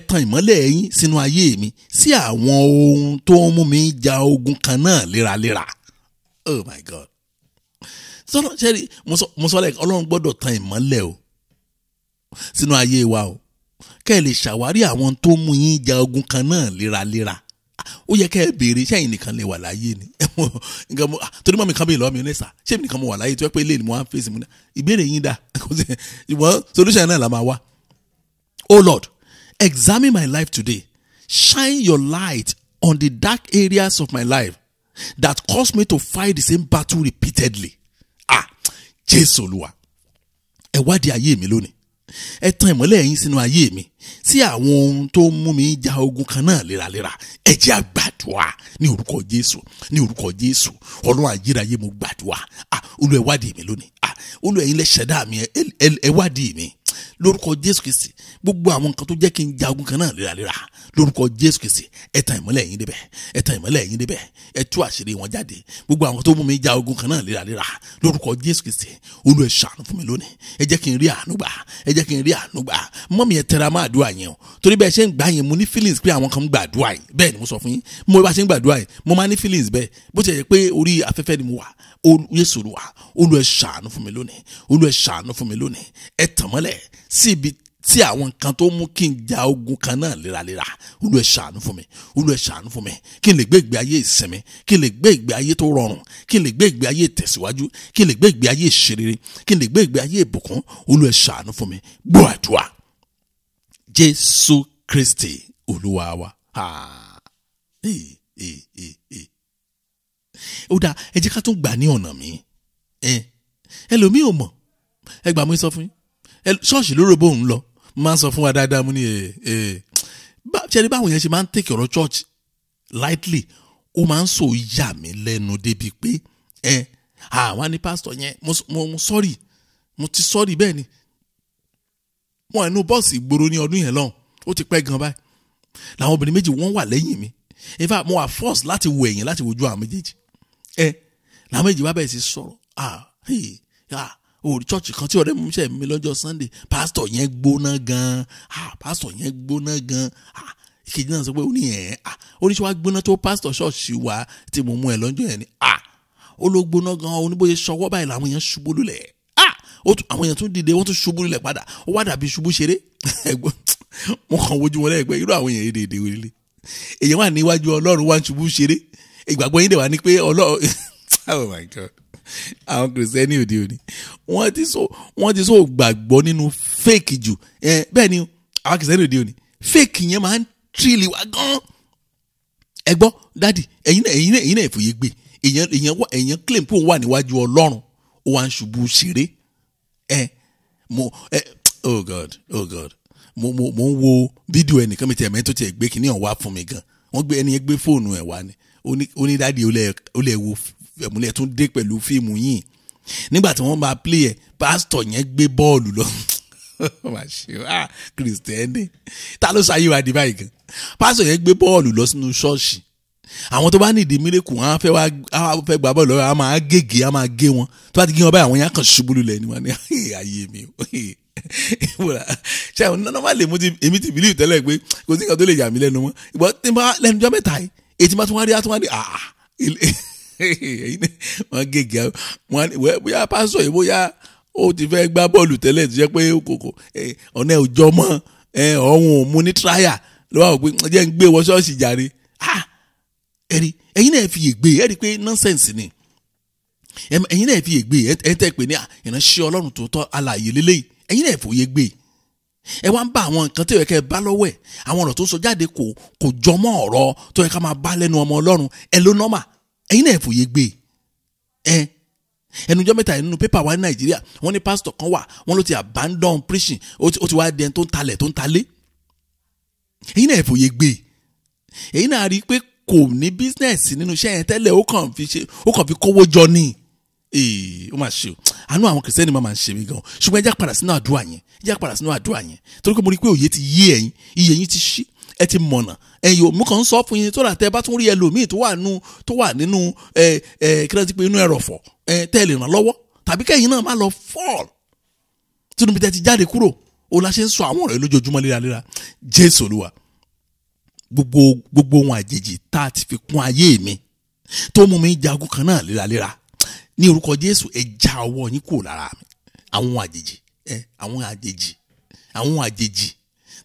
tan ìmọ́lẹ̀ yín sínú ayé mi sí àwọn ohun tó ń mú mi ja ogun kan náà léraléra. Oh my God. Sọ́nà ṣẹ́rí mo sọ lẹ́ẹ̀kan, Ọlọ́run gbọ́dọ̀ tan ìmọ́lẹ̀ o sínú ayé wa o, kẹ́ ẹ lè ṣàwárí àwọn tó mú yín ja ogun kan náà léraléra. Ó yẹ kẹ́ ẹ béèrè, sẹ́yìn nìkan lè wà láyé ni? Torí mọ́ mi kan bí ìlọ́ọ̀ mi ní sà, ṣé mi nìkan mo wà láyé tó yẹ pé ilé ni mo wá ń fèsì mu ní? Ìbéèrè yín dà, ìwọ̀n solution náà la máa wá. Oh Lord, examine my life today. Shine your light on the dark areas of my life that cause me to fight the same battle repeatedly. Ah, Jésù Olúwa, ẹ wádìí ayé mi lónìí. Ẹ tan ìmọ́lẹ̀ yín sínú ayé mi sí àwọn ohun tó ń mú mi ja ogun kan náà léraléra. Ẹ jẹ́ á gbàdúrà ní orúkọ Jésù, ní orúkọ Jésù. Ọlọ́run ayérayé, mo gbàdúrà. Ah, Olúwa, ẹ wádìí mi lónìí. Ah, Olúwa, ẹ̀yin lẹ ṣẹ̀dá mi, ẹ wádìí mi lórúkọ Jésù Kristi. Gbogbo àwọn nǹkan tó jẹ́ kí n ja ogun kan náà léraléra, lórúkọ Jésù Kristi, ẹ tan ìmọ́lẹ̀ yín débẹ̀, ẹ tan ìmọ́lẹ̀ yín débẹ̀, ẹ tú àṣírí wọn jáde. Gbogbo àwọn tó mú mi ja ogun kan náà léraléra, lórúkọ Jésù Kristi, Olúwa, ẹ ṣàánú fún mi lónìí. Ẹ jẹ́ kí n rí àánú gbà, ẹ jẹ́ kí n rí àánú gbà. Mummy, ẹ tẹra máa àdúrà yẹn o, torí bẹ́ẹ̀ ṣe ń gbà yẹn, mo ní feelings pé àwọn kan ń gbàdúrà yìí. Bẹ́ẹ̀ ni mo sọ fún yín, mo bá ṣe ń gbàdúrà yìí, mo máa ní feelings bẹ́ẹ̀, bó ti yẹ pé orí afẹ́fẹ́ ni mo wà. Jésù Olúwa, Olúwa, ẹ ṣàánú fún mi lónìí. Olúwa, ẹ ṣàánú fún mi lónìí. Ẹ tàn mọ́lẹ̀ sí ibi tí àwọn nǹkan tó mú kí n ja ogun kan náà léraléra. Olúwa, ẹ ṣàánú fún mi. Olúwa, ẹ ṣàánú fún mi, kí n lè gbé ìgbé ayé ìsinmi, kí n lè gbé ìgbé ayé tó rọrùn, kí n lè gbé ìgbé ayé ìtẹ̀síwájú, kí n lè gbé ìgbé ayé ìṣerere, kí n lè gbé ìgbé ayé ìbùkún. Olúwa, ẹ ṣàánú fún mi. Gbọ́ àdúrà, Jésù Kristi Olúwa wa. Ah. Eh, eh, eh, eh. Ó dáa, ẹ jẹ́ ká tún gbà ní ọ̀nà mi. Ẹlòmíì ò mọ̀. Ẹ gbà, mú sọ fún yín, ṣọ́ọ̀ṣì lóró bóun lọ. Mo máa ń sọ fún wa dáadáa, mo ní ẹ ṣe ní báwọn yẹn ṣe máa ń take ọ̀rọ̀ church lightly, ó máa ń sọ yà mí lẹ́nu débi pé ẹ àwọn ní pásítọ̀ yẹn, mo sorry, mo ti sorry. Bẹ́ẹ̀ ni wọ́n ẹnu bọ́ọ̀sì ìgboro ní ọdún yẹn lọ́hùn, ó ti pẹ́ gan báyìí, làwọn obìnrin méjì wọ́n wà lẹ́yìn mi. In fact, mo wà force láti wo ẹ̀yìn láti wojú àwọn méjèèjì. Ẹ làwọn méjì wá bẹ̀rẹ̀ sí sọ̀rọ̀. Ah, hey, ah, òòrì church kan tí ọ̀rẹ́ mi ṣe mi lọ́jọ́ Sunday, pásítọ̀ yẹn gbóná gan. Ah, pásítọ̀ yẹn gbóná gan. Ah, ìkejì náà sọ pé ó ní ẹ̀, ah, oníṣẹ́ wa gbóná tó pásítọ̀ ṣọ́ọ̀ṣì wa tí mo mú ẹ lọ́jọ́ yẹn ni. Ah, ó ló gbóná gan. Oníbóye ṣọwọ́ báyìí làwọn yẹn ṣubú lulẹ̀. Ah, àwọn èèyàn tún dìde, wọ́n tún ṣubú lulẹ̀ padà. Ó wá dàbí ṣubú ṣeré. Mo kàn wojú wọn lẹ́gbẹ̀ẹ́, irú àwọn èèyàn èdè èdè wọlé, èèyàn wà níwájú Ọlọ́run wá ń ṣubú ṣeré. Ìgbàgbọ́ yín dẹ̀ wá ní pé Ọlọ́run. Oh my God, àwọn Kìrìsìtẹ́nì òde òní, wọ́n ti so gbàgbọ́ nínú fake jù. Bẹ́ẹ̀ ni, àwọn Kìrìsìtẹ́nì òde òní, fake yẹn máa ń tìrìlì wá gan. Ẹ gbọ́, daddy, ẹ̀yin náà ìfòye gbé. Èèyàn claim pé òun wà níwájú Ọlọ́run, ó wá ń ṣubú ṣeré. Ẹ mo ẹ oh God, oh God, mo ń wo fídíò ẹnìkan mi tiẹ̀ mẹ́tò tiẹ̀ gbé kínní ọ̀hún wá fún mi gan. Wọ́n gbé ẹni yẹn gbé fóònù ẹ̀ wá ni. Ó ní, "Daddy, ó lẹ̀ wo ẹ̀múlẹ̀ tún dé pẹ̀lú fíìmù yìí." Nígbà tí wọ́n máa play ẹ̀, pásítọ̀ yẹn gbé bọ́ọ̀lù lọ. Má ṣe ah, Kìrìsìtẹ́nì, ta ló ṣayé wa di báyìí gan? Pásítọ̀ yẹn gbé bọ́ọ̀lù lọ sínú ṣọ́ọ̀ṣì. Àwọn tó bá nídìí miracle, wọn á fẹ́ wá, á fẹ́ gbà bọ́ọ̀lù lọ́wọ́, á máa gègé, á máa gé wọn. Tó bá ti gé wọn báyìí, àwọn yẹn á kàn ṣubú lulẹ̀ ni. Wọ́n ní ayé mi o. Ṣe àwọn normally mo ti èmi ti believe tẹ́lẹ̀ pé kò sí nǹkan tó lè yà mí lẹ́nu mọ́. Ìgbọ́ tí n bá lẹ́nu jọ́ mẹ́ta yìí, èyí tí bá tún wá rí, á tún wá rí, ah, wọ́n gègé wọn. Bóyá pásítọ̀ yìí, bóyá ó ti fẹ́ gbá bọ́ọ̀lù tẹ́lẹ̀ tó jẹ́ pé kòkò ọ̀nà ẹ̀ òjọ́ mọ́ ọ̀hún ò mú ní tíráyà ló wà pé jẹ́ ń gbé wọ ṣọ́ọ̀ṣì jàre. Ẹ̀rí, ẹ̀yin náà fi ègbé, ẹ̀rí pé nonsense ni. Ẹ̀yin náà fi ègbé, ẹ̀ tẹ́ pé ní ìránṣẹ́ Ọlọ́run tòótọ́ alààyè lélẹ́yìí. Ẹ̀yin náà fòye gbé. Ẹ wá ń bá àwọn nǹkan tó yẹ kẹ́ ẹ bá lọ́wọ́ ẹ̀, àwọn ọ̀rọ̀ tó ń sọ jáde kò jọmọ́ ọ̀rọ̀ tó yẹ ká máa bá lẹ́nu ọmọ Ọlọ́run. Ẹ ló normal. Ẹ̀yin náà fòye gbé. Ẹ ẹnujọ́ mẹ́ta nínú pépà wa ní Nàìjíríà, wọ́n ní pásítọ̀ kan wà, wọ́n ló ti abandon preaching, ó ti wá di ẹni tó ń talẹ̀, tó ń talé. Ẹ̀yin náà fòye gbé. Ẹ̀yin náà rí i pé kò ní business nínú iṣẹ́ yẹn tẹ́lẹ̀, ó kàn fi ṣe, ó kàn fi kówó jọ ní. Ee, ó máa ṣe o. Àánú àwọn Kìrìsìtẹ́nì máa ń ṣe mí gan. Ṣùgbọ́n ẹ já padà sínú àdúrà yẹn, ẹ já padà sínú àdúrà yẹn, torí pé mo rí i pé òye ti yé ẹ̀yin, iye yín ti ṣí, ẹ ti mọ̀nà. Ẹ̀yin ò mú kàn ń sọ fún yín tó rà. Tẹ́ bá tún rí ẹlòmíì tó wà nínú ẹ ẹ kí ló ti pé inú ẹrọ̀fọ̀ ẹ, tẹ́ ẹ lè ràn lọ́wọ́, tàbí kẹ́yìn náà má lọ fall sínú bí tẹ́ ti jáde kúrò. Ó la ṣe ń sọ àwọn ọ̀rọ̀ lójoojúmọ́ léraléra. Jésù Olúwa, gbogbo ohun àjèjì tá a ti fi kún ayé mi tó mú mi jagun kan náà léraléra, ní orúkọ Jésù ẹ já ọwọ́ yín kúrò lára mi. Àwọn àjèjì, àwọn àjèjì, àwọn àjèjì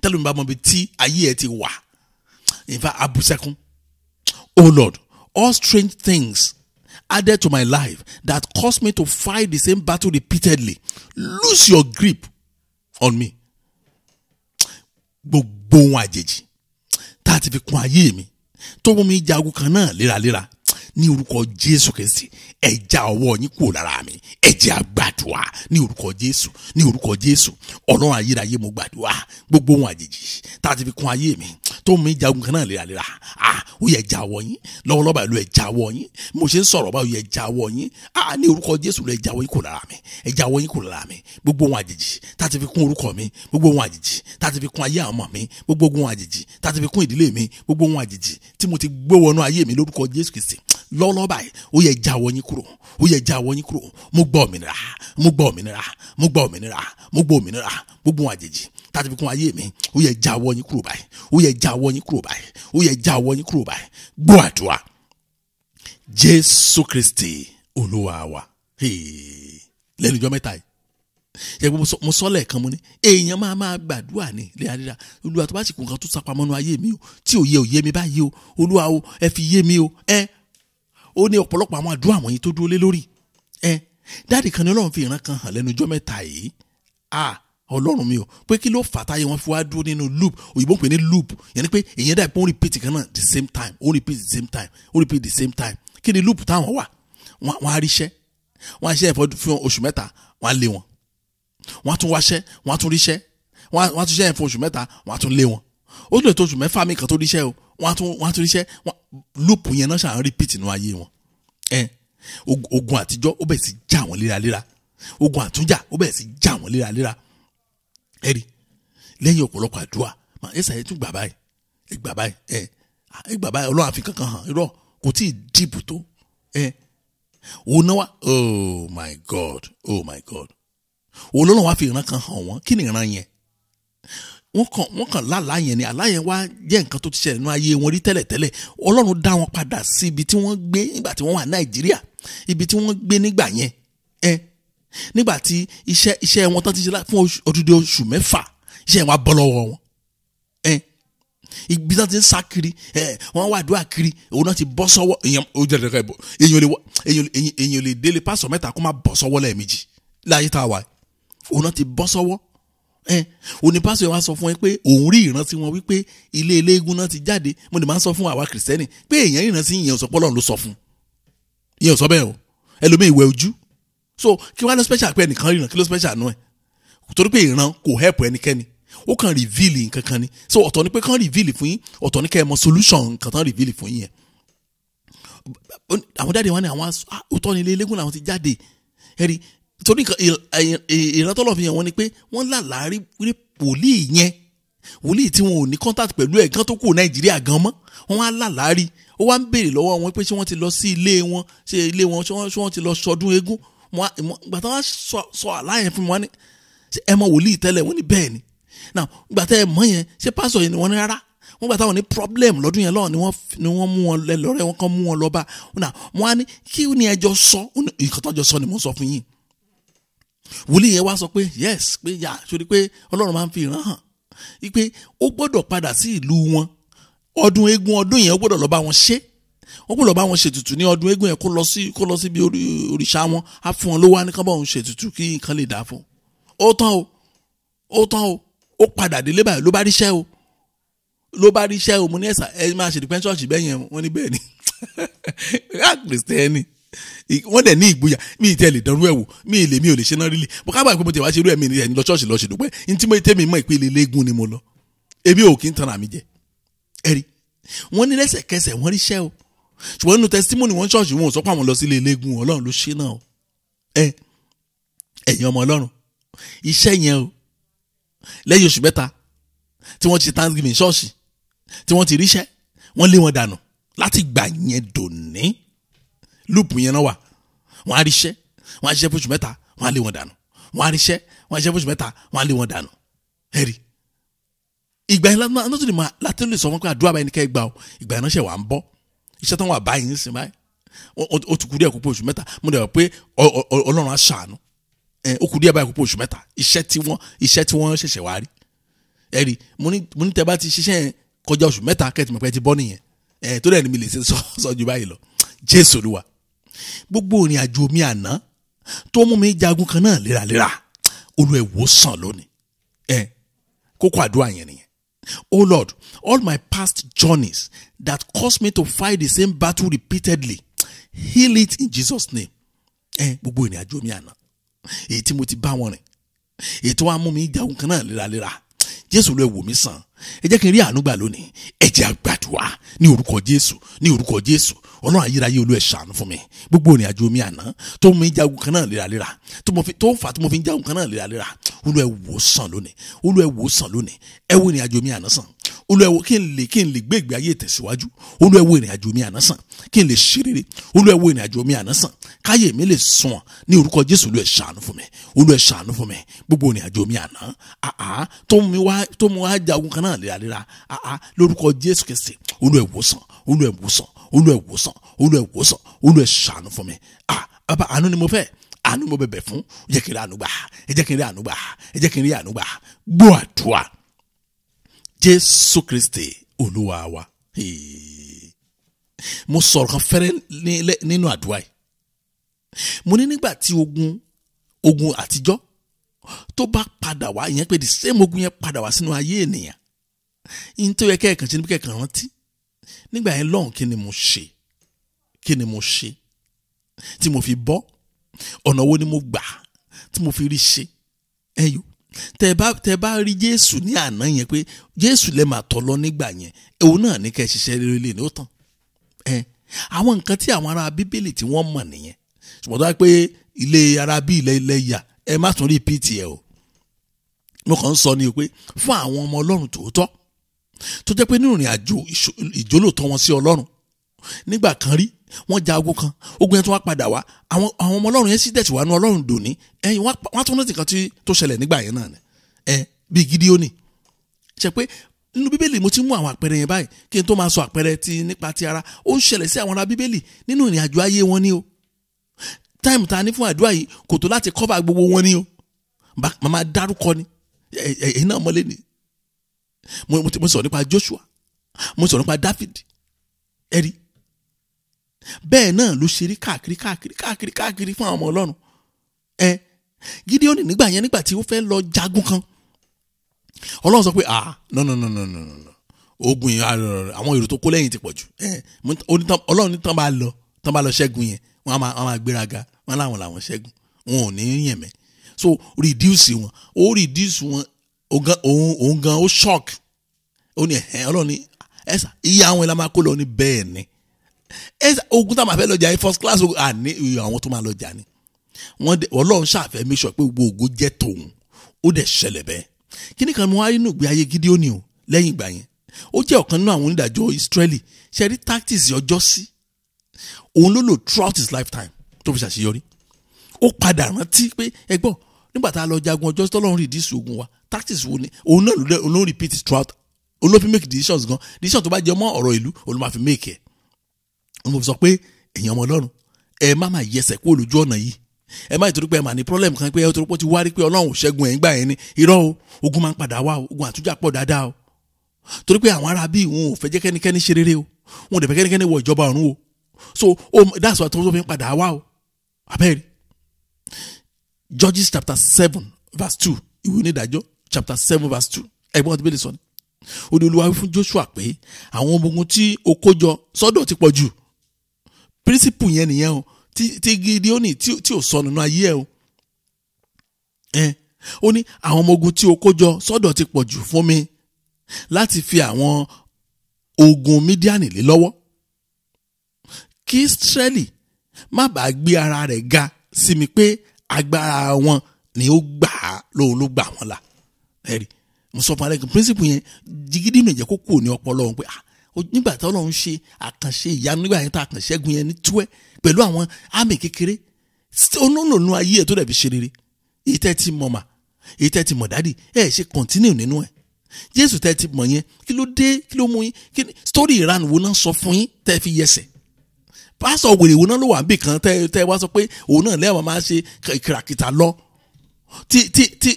tẹ́lẹ̀ mi bá mọ ibi tí ayé ẹ ti wà, in fact abusẹ́kún. Oh Lord, all strange things added to my life that caused me to fight the same battle repeatedly, lose your grip on me. Gbogbo ohun àjèjì tá a ti fi kún ayé mi tó mú mi jagun kan náà léraléra, ní orúkọ Jésù Kristi ẹ já ọwọ́ yín kúrò lára mi. Ẹ jẹ́ a gbàdúrà ní orúkọ Jésù, ní orúkọ Jésù. Ọlọ́run ayérayé, mo gbàdúrà, gbogbo ohun àjèjì tá a ti fi kún ayé mi tó mú mi jagun kan náà léraléra, ó yẹ já ọwọ́ yín lọ́wọ́lọ́wọ́ báyìí, ló ẹ já ọwọ́ yín. Mo ṣe ń sọ̀rọ̀ báyìí, ó yẹ já ọwọ́ yín. Ní orúkọ Jésù, ló ẹ já ọwọ́ yín kúrò lára mi, ẹ já ọwọ́ yín kúrò lára mi. Gbogbo ohun àjèjì tá a ti fi kún orúkọ mi, gbogbo ohun àjèjì tá a ti fi kún ayé àwọn ọmọ mi, gbogbo ohun àjèjì tá a ti fi kún ìdílé mi, gbogbo ohun àjèjì tí mo ti gbé wọnú ayé mi lórúkọ Jésù Kristi lọ́wọ́lọ́wọ́ báyìí, ó yẹ já ọwọ́ yín kúrò, ó yẹ já ọwọ́ yín kúrò. Mo gbọ́ òmìnira, mo gbọ́ òmìnira, mo gbọ́ òmìnira, mo gbọ́ òmìnira. Gbogbo ohun àjèjì tá a ti fi kún ayé mi, ó yẹ já ọwọ́ yín kúrò báyìí, ó yẹ já ọwọ́ yín kúrò báyìí, ó yẹ já ọwọ́ yín kúrò báyìí. Gbọ́ àdúrà, Jésù Kristi Olúwa wa. Lẹ́nu ọjọ́ mẹ́ta yìí, ṣe mo sọ lẹ́ẹ̀kan, mo ní èèyàn máa gbàdúrà ní léraléra. Olúwa, tó bá sì kún nǹkan tó sápamọ́ nínú ayé mi o, tí òye òye mi báyìí o, Olúwa o, ẹ fi yé mi o. Ẹ ó ní ọ̀pọ̀lọpọ̀ àwọn àdúrà wọ̀nyí tó dúró lé lórí. Ẹ dáàdì kan ní Ọlọ́run fi ìran kan hàn lẹ́nu ọjọ́ mẹ́ta yìí. Ọlọ́run mi o, pé kí ló fà táyé wọn fi wá dúró nínú loop? Òyìnbó ń pè ní loop, yẹn ni pé èyàn dà pé ó ń repeat kan náà the same time, ó ń repeat the same time, ó ń repeat the same time. Kí ni loop táwọn wà? Wọ́n á ríṣẹ́, wọ́n á ṣe ẹ̀fọ́ fún oṣù 3, wọ́n á lé wọn. Wọ́n á tún wáṣẹ́, wọ́n á tún ríṣẹ́, wọ́n á tún ṣe ẹ̀fọ́ oṣù 3, wọ́n á tún lé wọn. Ó lè tó oṣù 6 mi kan tó ríṣẹ́ o, wọ́n á tún ríṣẹ́. Loop yẹn náà ṣàn repeat nínú ayé wọn. Ogun àtijọ́ ó bẹ̀rẹ̀ sí já wọn léraléra, ogun àtúnjà ó bẹ̀rẹ̀ sí já wọn léraléra. Ẹ̀rí lẹ́yìn ọ̀pọ̀lọpọ̀ àdúrà, ẹ ṣàyẹ̀ tún gbà báyìí, ẹ gbà báyìí, ẹ gbà báyìí, Ọlọ́run àfi kankan hàn, irọ́ kò tí ì dìbò tó. Òun náà wá, oh my God, oh my God, òun lọ́nà wá fi ìran kan hàn wọ́n. Kí ni ìran yẹn? Wọ́n kàn lálàá yẹn ni. Àlá yẹn wá jẹ́ nǹkan tó ti ṣẹlẹ̀ nínú ayé wọn rí tẹ́lẹ̀tẹ́lẹ̀. Ọlọ́run dá wọn padà sí ibi tí wọ́n gbé nígbà tí wọ́n wà Nàìjíríà, ibi tí wọ́n gbé nígbà yẹn. Nígbà tí iṣẹ́ wọn tán ti ṣe fún odidi oṣù 6, iṣẹ́ wọn á bọ́ lọ́wọ́ wọn. Ibi tán ti ń sá kiri, wọ́n wá àdúrà kiri, òun náà ti bọ́ sọ́wọ́. Èèyàn lè délé pásọ̀ 3 kó má bọ́ sọ́wọ́ lẹ́ẹ̀mejì láyé tá a wà. Òun náà ti bọ́ sọ́wọ́. Òní pásọ̀ yẹn wá sọ fún ẹ pé òun rí ìrántí wọn wípé ilé eléégún náà ti jáde. Mo lè máa ń sọ fún àwa kìrìsìtẹ́nì pé èèyàn ìrántí ìyẹn ò sọ pé Ọlọ́run ló sọ fún, ìyẹn ò sọ bẹ́ẹ̀ o. Ẹlòmíì ìwẹ̀ ojú. So kí wàá lọ special pé ẹnìkan ríran, kí ló special nù ẹ? Torí pé ìran kò help ẹnikẹ́ni, ó kàn reveal nǹkan kan ni. So ọ̀tọ̀ ni pé kàn reveal fún yín, ọ̀tọ̀ ni kẹ́ ẹ mọ solution nǹkan tán reveal fún yín yẹn. Àwọn dáàdi wọn ni àwọn òótọ́ ni ilé eléégún làwọn ti jáde. Ẹ̀rí torí ìran tọ́lọ̀ fi hàn wọ́n ni pé wọ́n lálàá rí wòlíì yẹn, wòlíì tí wọn ò ní contact pẹ̀lú ẹ̀ gan tó kù Nàìjíríà gan mọ́. Wọ́n wá lálàá rí, ó wá ń béèrè lọ́wọ́ wọn pé ṣé wọ́n ti lọ sí ilé wọn, ṣé ilé wọn ṣé wọ́n ti lọ sọdún eégún. Gbàtà wọn sọ àlá yẹn fún mi, wọn ni ẹ mọ wòlíì tẹ́lẹ̀? Wọ́n ní bẹ́ẹ̀ ni. Now gbàtà ẹ mọ̀ yẹn, ṣé pásọ̀ yẹn ni? Wọ́n ní rárá. Wọ́n gbàtà wọn ní problem lọ́dún yẹn lọ́wọ́ ni wọ́n mú wọn lọ́rẹ́ wọn kan mú wọn lọ́ba. Now wọ́n á ní kí ni ẹjọ́ sọ? Nǹkan tó jọ sọ ni mo sọ fún yín. Wòlíì yẹn wá sọ pé yes, pé yà sórí pé Ọlọ́run máa ń fi ìran hàn wípé ó gbọ́dọ̀ padà sí ìlú wọn ọdún eégún ọdún yẹn, ó gbọ́dọ̀ lọ bá wọn ṣe, wọ́n gbọ́dọ̀ bá wọn ṣètùtù ní ọdún eégún yẹn, kó lọ síbi òrìṣà wọn, á fún wọn lówó, á ní kán bá òun ṣètùtù kí nǹkan lè dà fún un. Ó tán o, ó tán o, ó padà délé báyìí ló bá ríṣẹ́ o, ló bá ríṣẹ́ o. Mo ní ẹ̀sà ẹ máa ṣèdúpẹ́ ṣọ́ọ̀ṣì bẹ́ẹ̀ yẹn, wọ́n ní bẹ́ẹ̀ ni. Kìrìsìtẹ́nì wọ́n dẹ̀ ní ìgboyà, mi ì tẹ́ lè dánrú ẹ̀ wò, mi ò lè ṣe náà rí lè bó ká báyìí pé mo ti wá ṣe irú ẹ̀, mi ní lọ ṣọ́ọ̀ṣì lọ ṣèdúpẹ́. Ní tí mo tẹ́ mi mọ̀ ìpele eléégún ni mo lọ, èmi ò kí ń tanra mi jẹ. Ẹ̀rí wọ́n ní lẹ́sẹ̀kẹsẹ̀ wọ́n ríṣẹ́ o, ṣùgbọ́n nínú testimony wọn ṣọ́ọ̀ṣì wọn ò sọ pé àwọn lọ sílé eléégún, Ọlọ́run ló ṣe náà o. Ẹ̀yin ọmọ Ọlọ́run, iṣẹ́ yẹn o, lẹ́yìn oṣù 3 tí wọ́n ti ṣe Thanksgiving ṣọ́ọ̀ṣì tí wọ́n ti ríṣẹ́, wọ́n lé wọn dànù. Láti gbà yẹn dòní lúùpù yẹn náà wà, wọ́n á ríṣẹ́, wọ́n á ṣiṣẹ́ fóṣù 3, wọ́n á lé wọn dànù. Wọ́n á ríṣẹ́, wọ́n á ṣiṣẹ́ fóṣù 3, wọ́n á lé wọn dànù. Ẹ̀rí ìgbà yẹn láti lè sọ fún pé àdúrà báyìí ní kẹ́ gbà o. Ìgbà yẹn náà ṣẹ̀ wà ń bọ́ iṣẹ́ tán wà báyìí ń sìn báyìí. Ó ti kú díẹ̀ kó pé oṣù 3. Mo dẹ̀ wọ̀ pé Ọlọ́run á ṣàánú. Ó kú díẹ̀ báyìí kó pé oṣù 3. Iṣẹ́ tí wọ́n ṣẹ̀ṣẹ̀ wá rí. Ẹ̀rí mo ní tẹ́ bá ti ṣiṣẹ́ yẹn kọjá oṣù 3 kẹ́tì mọ̀ pé ti bọ́ nìyẹn. Tó dẹ̀ ni mi lè ṣe sọ ju báyìí lọ. Jésù Olúwa. Gbogbo ìrìn àjò mi àná tó mú mi jagun kan náà léraléra, Olúwa wò sàn lónìí. Kókó àdúrà yẹn nìyẹn. Oh Lord, all my past journeys that caused me to fight the same battle repeatedly, heal it in Jesus' name. Gbogbo ìrìn àjò mi àná èyí tí mo ti bá wọn rìn, èyí tó wá mú mi jagun kan náà léraléra, Jésù ló wò mí sàn. Ẹ jẹ́ kí n rí àánú gbà lónìí. Ẹ jẹ́ a gbàdúrà ní orúkọ Jésù, ní orúkọ Jésù. Ọlọ́run ayérayé, Olúwa ṣàánú fún mi. Gbogbo ìrìn àjò mi àná tó mú mi jagun kan náà léraléra, tó fà tó mo fi ń jagun kan náà léraléra, Olúwa wò sàn lónìí. Olúwa wò sàn lónìí. Ẹ wo ìrìn àjò mi àná sàn. Olúwa wò kí n lè gbé ìgbé ayé tẹ̀síwájú. Olúwa wò ìrìn àjò mi àná sàn kí n lè ṣe rere. Olúwa wò ìrìn àjò mi àná sàn káyé mi lè sunwọ̀n ní orúkọ Jésù. Olúwa ṣàánú fún mi. Olúwa ṣàánú fún mi. Gbogbo ìrìn àjò mi àná tó mú wá jagun kan náà léraléra, lórúkọ Jésù Kristi, Olúwa wò sàn. Olúwa wò sàn. Olúwa wò sàn. Olúwa wò sàn. Olúwa ṣàánú fún mi. Bàbá, àánú ni mo fẹ́, àánú mo bẹ̀bẹ̀ fún. Jẹ́ kí n rí àánú gbà. Ẹ jẹ́ kí n rí àánú gbà. Ẹ jẹ́ kí n rí àánú gbà. Gbọ́ àdúrà. Jésù Kristi Olúwa wa. Mo sọ̀rọ̀ kan fẹ́rẹ́ nínú àdúrà yìí. Mo ní nígbà tí ogun àtijọ́ tó bá padà wá, ìyẹn pé the same ogun yẹn padà wá sínú ayé ènìyàn. Ìyẹn tó yẹ kẹ́ẹ̀kan ṣe ní kẹ́ẹ̀kan rántí. Nígbà yẹn lọ́hùn, kí ni mo ṣe? Kí ni mo ṣe tí mo fi bọ́? Ọ̀nà wo ni mo gbà tí mo fi rí ṣe? Ẹyọ tẹ bá rí Jésù ní àná yẹn pé Jésù lè máa tọ̀ lọ nígbà yẹn, òun náà ní kẹ́ ṣiṣẹ́ rere ní ó tán. Àwọn nǹkan tí àwọn ará Bíbélì tí wọ́n mọ̀ nìyẹn. Ṣùgbọ́n tó wá pé ilé ará bí ilẹ̀ yà, ẹ má tún rí pt ẹ o. Mo kàn ń sọ ni o pé fún àwọn ọmọ Ọlọ́run tòótọ́ tó jẹ́ pé nínú ìrìn àjò ìjólóòtọ́ wọn sí Ọlọ́run nígbà kan rí, wọ́n ja ogun kan, ogun yẹn tó wá padà wá, àwọn ọmọ Ọlọ́run yẹn sì dẹ̀ tí wà ní Ọlọ́run dòní. Ẹ̀yìn wọ́n tún rántí kan tó ṣẹlẹ̀ nígbà yẹn náà ni bíi Gídíónì. Ṣe pé nínú Bíbélì mo ti mú àwọn àpẹẹrẹ yẹn báyìí kí n tó máa sọ àpẹẹrẹ ti nípa ti ara. Ó ń ṣẹlẹ̀ sí àwọn ará Bíbélì nínú ìrìn àjò ayé wọn ni o. Táìmù ta ní fún àdúrà yìí kò tó láti kọ́fà gbogbo wọn ni o. Màmá dárúkọ ni ẹ̀yin náà mọ́lé ni. Mo sọ̀rọ̀ nípa Joshua, mo sọ̀rọ̀ nípa David. Ẹ̀rí bẹ́ẹ̀ náà ló ṣe rí káàkiri káàkiri káàkiri káàkiri fún àwọn ọmọ Ọlọ́run. Gídíónì nígbà yẹn, nígbà tí ó fẹ́ lọ jagun kan, Ọlọ́run sọ pé no no no no no no, ogun yẹn àwọn èrò tó kó lẹ́yìn ti pọ̀ jù. Ọlọ́run ní tán bá lọ ṣẹ́gun yẹn, wọ́n á máa gbéraga, wọ́n láwọn làwọn ṣẹ́gun, wọn ò ní yẹn mẹ́. So reduce wọn, ó reduce wọn, òun gan ó shock. Ó ní Ọlọ́run ní ẹ̀sà iye àwọn ìlànà máa kó lọ ní bẹ́ẹ̀ ni. Ogun tá a máa fẹ́ lọ jà yìí first class ogun àní àwọn tó máa lọ jà ni. Ọlọ́run ṣàfẹ́ make sure pé gbogbo ògo jẹ́ tòun. Ó dẹ̀ ṣẹlẹ̀ bẹ́ẹ̀. Kíní kan mo wá nínú ìgbé ayé Gídíónì o lẹ́yìn ìgbà yẹn. Ó jẹ́ ọ̀kan nínú àwọn onídàájọ́ Ísírẹ́lì. Ṣe rí tactics ọjọ́ sí. Òun ló lò throughout his lifetime tó fi ṣàṣeyọrí. Ó padà rántí pé ẹ gbọ́ nígbà tá a lọ jagun ọjọ́ tọ́lọ́run reduce ogun wa, tactics wo ni òun náà ló repeat throughout. Òun ló fi make decisions gan. Decision tó bá jẹ mọ́ ọ̀rọ̀ ìlú òun ló máa fi make ẹ̀. Mo sọ pé èèyàn ọmọ Ọlọ́run, ẹ má máa yẹsẹ̀ kúrò lójú ọ̀nà yìí. Ẹ má ìtorí pé ẹ mà ní problem kan pé ẹ torí pé ó ti wá rí pé Ọlọ́run ò ṣẹ́gun ẹ̀ ń gbà yẹn ni. Irọ́ o, ogun máa ń padà wá o, ogun àtúnjà pọ̀ dáadáa o. Torí pé àwọn ará bíi wọn ò fẹ́ jẹ́ kẹ́nikẹ́ni ṣe rere o, wọn ò dẹ̀ fẹ́ kẹ́nikẹ́ni wọ ìjọba ọ̀run o. So that's why tó fi ń padà wá o. Abẹ́rẹ́ Judges chapter 7 verse 2, ìwé onídàájọ́ chapter 7 verse 2, ẹ̀gbọ́n ti bẹ́ẹ̀ lè sọ ni. Ó ní Olúwa wí fún Joshua pé àwọn ọmọ ogun tí o kó jọ sọ́dọ̀ ti pọ̀ jù. Pírísìpù yẹn nìyẹn o, tí Gídíónì tí ò sọnù nínú ayé ẹ o. Ó ní àwọn ọmọ ogun tí o kó jọ sọ́dọ̀ ti pọ̀ jù fún mi láti fi àwọn ogun Mídíánì lé lọ́wọ́. Kí Ísírẹ́lì má bàa gbé ara rẹ̀ ga sí mi pé agbára wọn ni ó gbà á lóun ló gbà wọ́n là. Ẹ̀rí mo sọ fún alẹ́ kan pírísìpù yẹn Gídíónì jẹ́ kó kúrò ní ọpọlọ wọn pé nígbà tí Ọlọ́run ṣe àkànṣe ìyanu nígbà yẹn tá àkànṣe ẹ̀gún yẹn ní túwẹ́ pẹ̀lú àwọn àmì kékeré onónònú ayé ẹ̀ tó dẹ̀ fi ṣe rere. Èyí tẹ́ ti mọ̀ mà Èyí tẹ́ ti mọ̀ daddy, ẹ ṣe continue nínú ẹ̀. Jésù tẹ́ ti mọ̀ yẹn, kí ló dé, kí ló mú yín, kí story ìranù wo náà sọ fún yín tẹ́ fi yẹsẹ̀? Pásọ̀ wèrè wo náà ló wà níbì kan tẹ́ wá sọ pé òun náà lẹ́wọ̀n máa ṣe kìràkìtà lọ tí tí tí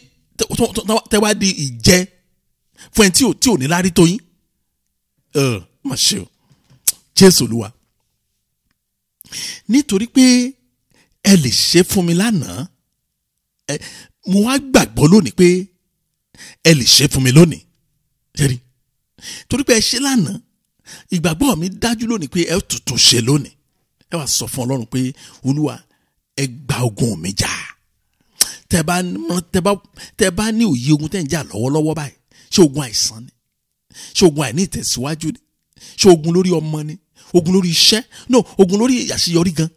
tẹ́ wá di ìjẹ fún ẹni tí ò ní lárí tó yín? Má ṣe o, Jésù Olúwa. Nítorí pé ẹ lè ṣe fún mi lánàá, mo wá gbàgbọ́ lónìí pé ẹ lè ṣe fún mi lónìí. Ṣẹ́rí, torí pé ẹ ṣe lánàá, ìgbàgbọ́ mi dájú lónìí pé ẹ tuntun ṣe lónìí. Ẹ wá sọ fún Ọlọ́run pé Olúwa, ẹ gba ogun mi jà. Tẹ bá ní òye ogun tẹ́ ń jà lọ́wọ́lọ́wọ́ báyìí, ṣé ogun àìsàn ni? Ṣé ogun àìní ìtẹ̀síwájú ni? Ṣé ogun lórí ọmọ ni? Ogun lórí iṣẹ́? No, ogun lórí àṣeyọrí gan.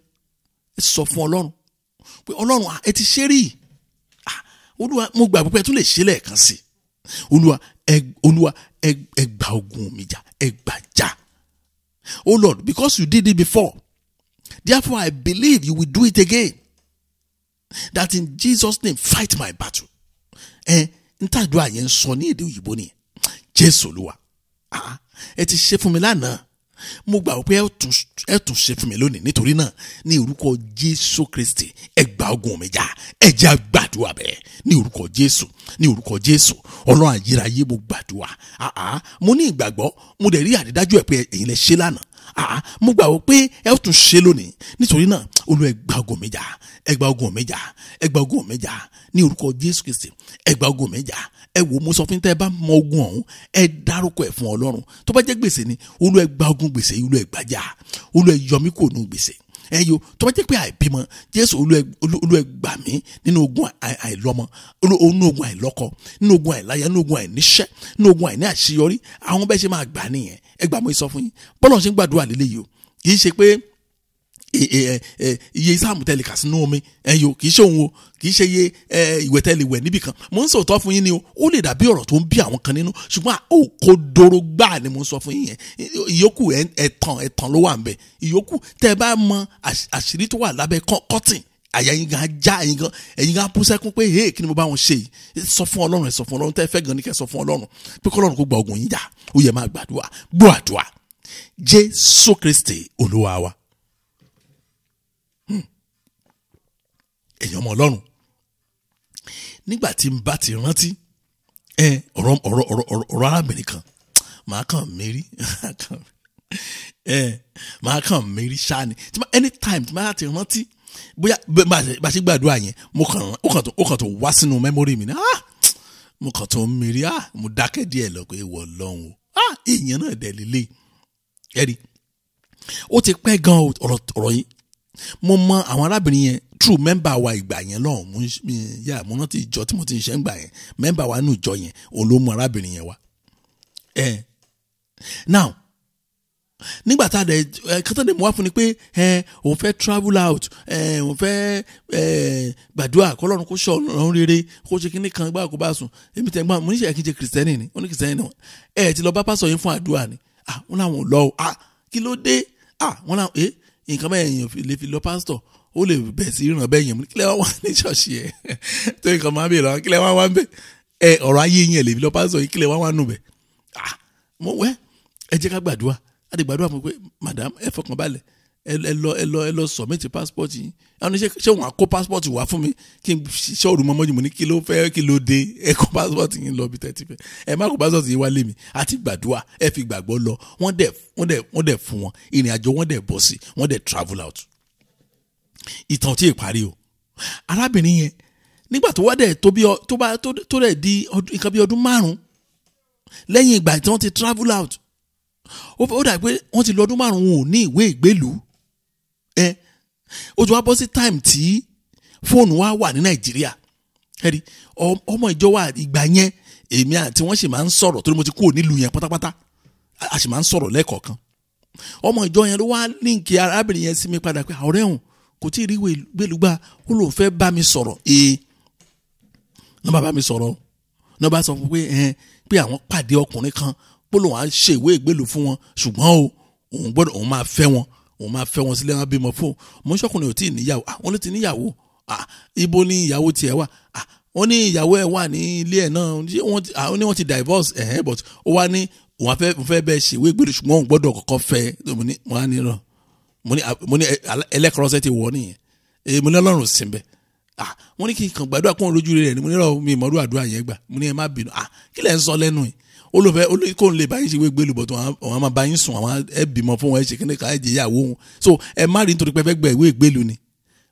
Ẹ sọ fún Ọlọ́run pé Ọlọ́run, ẹ ti ṣe rí. Olúwa, mo gbàgbọ́ pé ẹ tún lè ṣe lẹ́ẹ̀kan sí. Olúwa, ẹ gba ogun mi jà, ẹ gbà jà. Oh Lord, because you did it before, therefore I believe you will do it again. That in Jesus' name, fight my battle. Ẹ n tàdúrà yẹn ń sọ ní èdè òyìnbó nìyẹn. Jésù Olúwa, ẹ ti ṣe fún mi lánàá, mo gbà pé ẹ tún ṣe fún mi lónìí. Nítorí náà, ní orúkọ Jésù Kristi, ẹ gba ogun mi jà. Ẹ jẹ́ gbàdúrà bẹ́ẹ̀ ní orúkọ Jésù, ní orúkọ Jésù. Ọlọ́run ayérayé, mo gbàdúrà. Mo ní ìgbàgbọ́, mo dẹ̀ rí àrídájú ẹ̀ pé ẹ̀yin lẹ ṣe lánàá. Mo gbà pé ẹ tún ṣe lónìí. Nítorí náà, Olúwa, ẹ gba ogun mi jà, ẹ gba ogun mi jà, ẹ gba ogun mi jà ní orúkọ Jésù Kristi, ẹ gba ogun mi jà. Ẹ wò, mo sọ fún tẹ́ ẹ bá mọ ogun ọ̀hún, ẹ dárúkọ ẹ̀ fún Ọlọ́run. Tó bá jẹ́ gbèsè ni, Olúwa, ẹ gba ogun gbèsè, Olúwa, ẹ gbàjà, Olúwa, ẹ yọ mí kúrò nínú gbèsè. Ẹ yo, tó bá jẹ́ pé àìbímọ, Jésù, Olúwa, ẹ gbà mí nínú ogun àìlọ́mọ, nínú ogun àìlọ́kọ, nínú ogun àìláya, nínú ogun àìníṣẹ́, nínú ogun àìní àṣeyọrí. Àwọn bẹ́ẹ̀ ṣe máa gbà nìyẹn. Ẹ gbà, mo sọ fún yín, bọ́lá ṣe ń gbàdúrà lélẹ́yìí o. Kì í ṣe pé iye sáàmù tẹ́lẹ̀ kà sínú omi ẹ̀yọ, kì í ṣe òun o, kì í ṣe iye ìwẹ̀ tẹ́lẹ̀ wẹ̀ níbì kan. Mo ń sòótọ́ fún yín ni o. Ó lè dàbí ọ̀rọ̀ tó ń bí àwọn kan nínú, ṣùgbọ́n òkodoro gbáà ni mo ń sọ fún yín yẹn. Ìyókù ẹ̀tàn, ẹ̀tàn ló wà ń bẹ̀. Ìyókù, tẹ́ ẹ bá mọ àṣírí tó wà lábẹ́ kọ́tìn, àyà yín gan já, ẹ̀yin gan bú sẹ́kún pé, "Hey, kí ni mo bá wọn ṣe yìí?" Sọ fún Ọlọ́run, ẹ sọ fún Ọlọ́run. Tẹ́ ẹ fẹ́ gan ni kẹ́ sọ fún Ọlọ́run pé kọ́lọ́run kó gba ogun yín jà. Ó yẹ máa gbàdúrà. Gbọ́ àdúrà, Jésù Kristi Olúwa wa. Ẹ̀yin ọmọ Ọlọ́run, nígbà tí n bá ti rántí ẹ ọ̀rọ̀ ọ̀rọ̀ ọ̀rọ̀ ọ̀rọ̀ arábìnrin kan, màá kàn mérí ṣáà ni. Anytime tí màá ti rántí, bóyá bá ṣe gbàdúrà yẹn, mo kàn ó kàn tó wá sínú memory mi ni. Ah, mo kàn tó ń mérí. Ah, mo dákẹ́ díẹ̀ lọ pé ìwọ Ọlọ́run o. Ah, èèyàn náà dẹ̀ lélẹ̀. Ẹ̀rí, ó ti pẹ́ gan ọ̀rọ̀ yìí. Mo mọ àwọn arábìnrin yẹn through member wa ìgbà yẹn lọ́hùn. Mo yà, mo rántí ìjọ tí mo ti ń ṣe ń gbà yẹn. Member wa nínú ìjọ yẹn, òun ló mú arábìnrin yẹn wá. Ẹ now, nígbà tá a dẹ̀ ẹ kátà dẹ̀ mú wá fún ni pé ẹ òun fẹ́ travel out, ẹ òun fẹ́ ẹ gbàdúrà kọ́lọ́run kó ṣe ọ̀run rere, kó ṣe kíní kan gbà kó bá sùn. Èmi tẹ̀ gbọ́n, mo ní ṣe kí n ṣe Christian ni? Ó ní Christian náà. Ẹ ti lọ bá pásọ̀ yín fún àdúrà ni? Ah, wọ́n làwọn ò lọ o. Ah, kí ló dé? Ah, wọ́n làwọn ẹ nǹkan bẹ́ẹ̀ yẹn lè fi lọ pásítọ̀, ó lè bẹ̀ sí ìràn bẹ́ẹ̀ yẹn. Kílẹ̀ wá wá ní ṣọ́ọ̀ṣì ẹ̀ tó nǹkan máa ń bèèrè lọ́wọ́? Kílẹ̀ wá wá ń bẹ̀ ẹ ọ̀rọ̀ ayé yẹn lè fi lọ pásítọ̀ yìí? Kílẹ̀ wá wá nù bẹ̀? Ah, mo wẹ́, ẹ jẹ́ ká gbàdúrà. Á ti gbàdúrà fún pé, "Madam, ẹ fọkàn balẹ̀, ẹ lọ, ẹ lọ, ẹ lọ submit passport yín." Àwọn ní ṣé wọn á kó passport wá fún mi kí n ṣe òru mọ́mọ́jú? Mo ní kí ló fẹ́, kí ló dé? Ẹ kó passport yín lọ bí tẹ́tí fẹ́, ẹ má kó passport yín wá lé mi. Àti gbàdúrà, ẹ fi gbàgbọ́ lọ. Wọ́n dẹ̀ fún wọn, ìrìn àjò wọ́n dẹ̀ bọ̀ sí, wọ́n dẹ̀ travel out. Ìtàn tí ì parí o. Arábìnrin yẹn, nígbà tó wá dẹ̀ tó bí tó bá tó dẹ̀ di nǹkan bí ọdún 5 lẹ́yìn ìgbà tí wọ́n ti travel out, ó dà pé wọ́n ti lọ ọdún 5, wọn ò ní ìwé ìgbélùú. Ẹ ó ti wá bọ́ sí time tí fóònù wa wà ní Nàìjíríà. Ẹ̀rí, ọmọ ìjọ wa ìgbà yẹn, èmi àti wọ́n sì máa ń sọ̀rọ̀, torí mo ti kúrò nílùú yẹn pátápátá, a sì máa ń sọ̀rọ̀ lẹ́ẹ̀kọ̀ọ̀kan. Ọmọ ìjọ yẹn ló wá link arábìnrin yẹn sí mi padà pé ọ̀rẹ́ òun kò tí ì rí gbèlúgbà, ó lóun fẹ́ bá mi sọ̀rọ̀. Ee, náà bá bá mi sọ̀rọ̀, náà bá sọ fún pé ẹ pé àwọn pàdé ọkùnrin kan, pé lòun á ṣe ìwé ìgbélú fún wọn, ṣùgbọ́n o òun gbọ́dọ̀ òun máa fẹ́ wọn sílé, wọn bímọ fún un. Mo ń ṣọkùnrin ò tí ì níyàwó? Àwọn ló ti níyàwó. Ibo ni ìyàwó tiẹ̀ wà? Wọ́n ní ìyàwó ẹ̀ wà ní ilé ẹ̀ náà, ó ní wọ́n ti divorce ẹ̀hẹ́n, but ó wá ní òun fẹ́ bẹ́ẹ̀ ṣèwé gbèrú, ṣùgbọ́n òun gbọ́dọ̀ kọ́kọ́ fẹ́. Mo ní ràn, mo ní ẹlẹ́kọ̀ọ́sẹ́ ti wọ̀ nìyẹn, mo ní Ọlọ́run sí bẹ́ẹ̀. Wọ́n ní kí n kàn gbàdúrà kún lójú rẹ̀ ni. Mo ní rọ mi ìmọ̀rú àdúrà yẹn gbà. Mo ní ẹ má bínú, kí lẹ̀ ń sọ lẹ́nu yìí? Olùfẹ́ kó n lè bá yín ṣe wégbé lùbọ̀ tó àwọn máa bá yín sùn, àwọn ẹ bímọ fún wọn, ẹ ṣe kíní ká ẹ jẹ ìyàwó wọn, so ẹ má rí nítorí pé ẹ fẹ́ gba ìwé ìgbélu ni.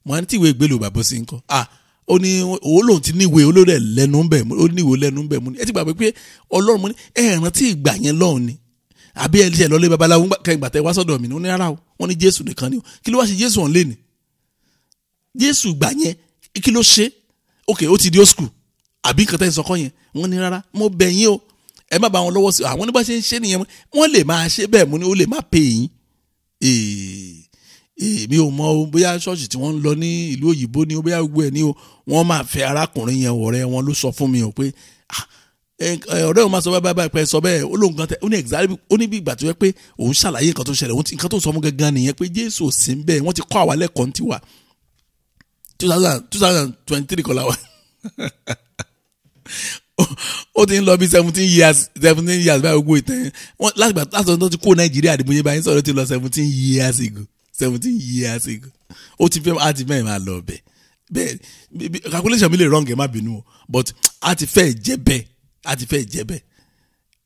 Mo ní tí ìwé ìgbélu bàbá sí nǹkan. Ó ní òun lòun ti níwèé olórí ẹ lẹ́nu ń bẹ̀, ó níwèé lẹ́nu ń bẹ̀. Mo ní ẹ ti gbàgbé pé Ọlọ́run, mo ní ẹ rántí ìgbà yẹn lọ́hùn ni, àbí ẹ ṣe lọlé babaláwo kẹgbà tẹ wá sọ́dọ̀ mi ni? Ó ní rárá o, wọ́n ní Jésù nìkan ni o. Kí ló wá ṣe Jésù ọ̀hún lé ni? Jésù gbà yẹn kí ló ṣe? Ok, ó ti di old school àbí nǹkan tẹ́ ń sọkọ́ yẹn? Wọ́n ní rárá, mo bẹ̀ yín o, ẹ má bá wọn lọ́wọ́ sí àwọn nígbà ṣe ń ṣe nìyẹn, wọ́n lè máa ṣe bẹ́ẹ̀. Mo ní ó lè má pè yín. Èmi ò mọ o, bóyá ṣọ́ọ̀ṣì tí wọ́n ń lọ ní ìlú òyìnbó ni o, bóyá gbogbo ẹ̀ ní o, wọ́n máa fẹ́ arákùnrin yẹn. Ọ̀rẹ́ wọn ló sọ fún mi o pé ọ̀rẹ́ òun máa sọ báyìí báyìí pé sọ bẹ́ẹ̀, ó lóun kan tẹ, ó ní exactly, ó ní bí ìgbà tó yẹ pé òun ṣàlàyé nǹkan tó ṣẹlẹ̀, nǹkan tó sọ fún gangan nìyẹn pé Jésù ò sí ń bẹ́ẹ̀. Wọ́n ti kọ́ àwa lẹ́kọ̀ọ́ tiwa 2023 kọ́ la wa, ó ti ń lọ bí 17 years, 17 years báyìí. Gbogbo ìtàn wọn láti gbà láti ọdún tó ti kó Nàìjíríà àdìmúyẹ báyìí sọ̀rọ̀ ti lọ 17 years ago, 17 years ago. Ó ti fẹ́ á ti fẹ́ máa lọ bẹ̀ bẹ́ẹ̀. Calculation mi lè wrong, ẹ má bínú o, but á ti fẹ́ jẹ́ bẹ́ẹ̀, á ti fẹ́ jẹ́ bẹ́ẹ̀.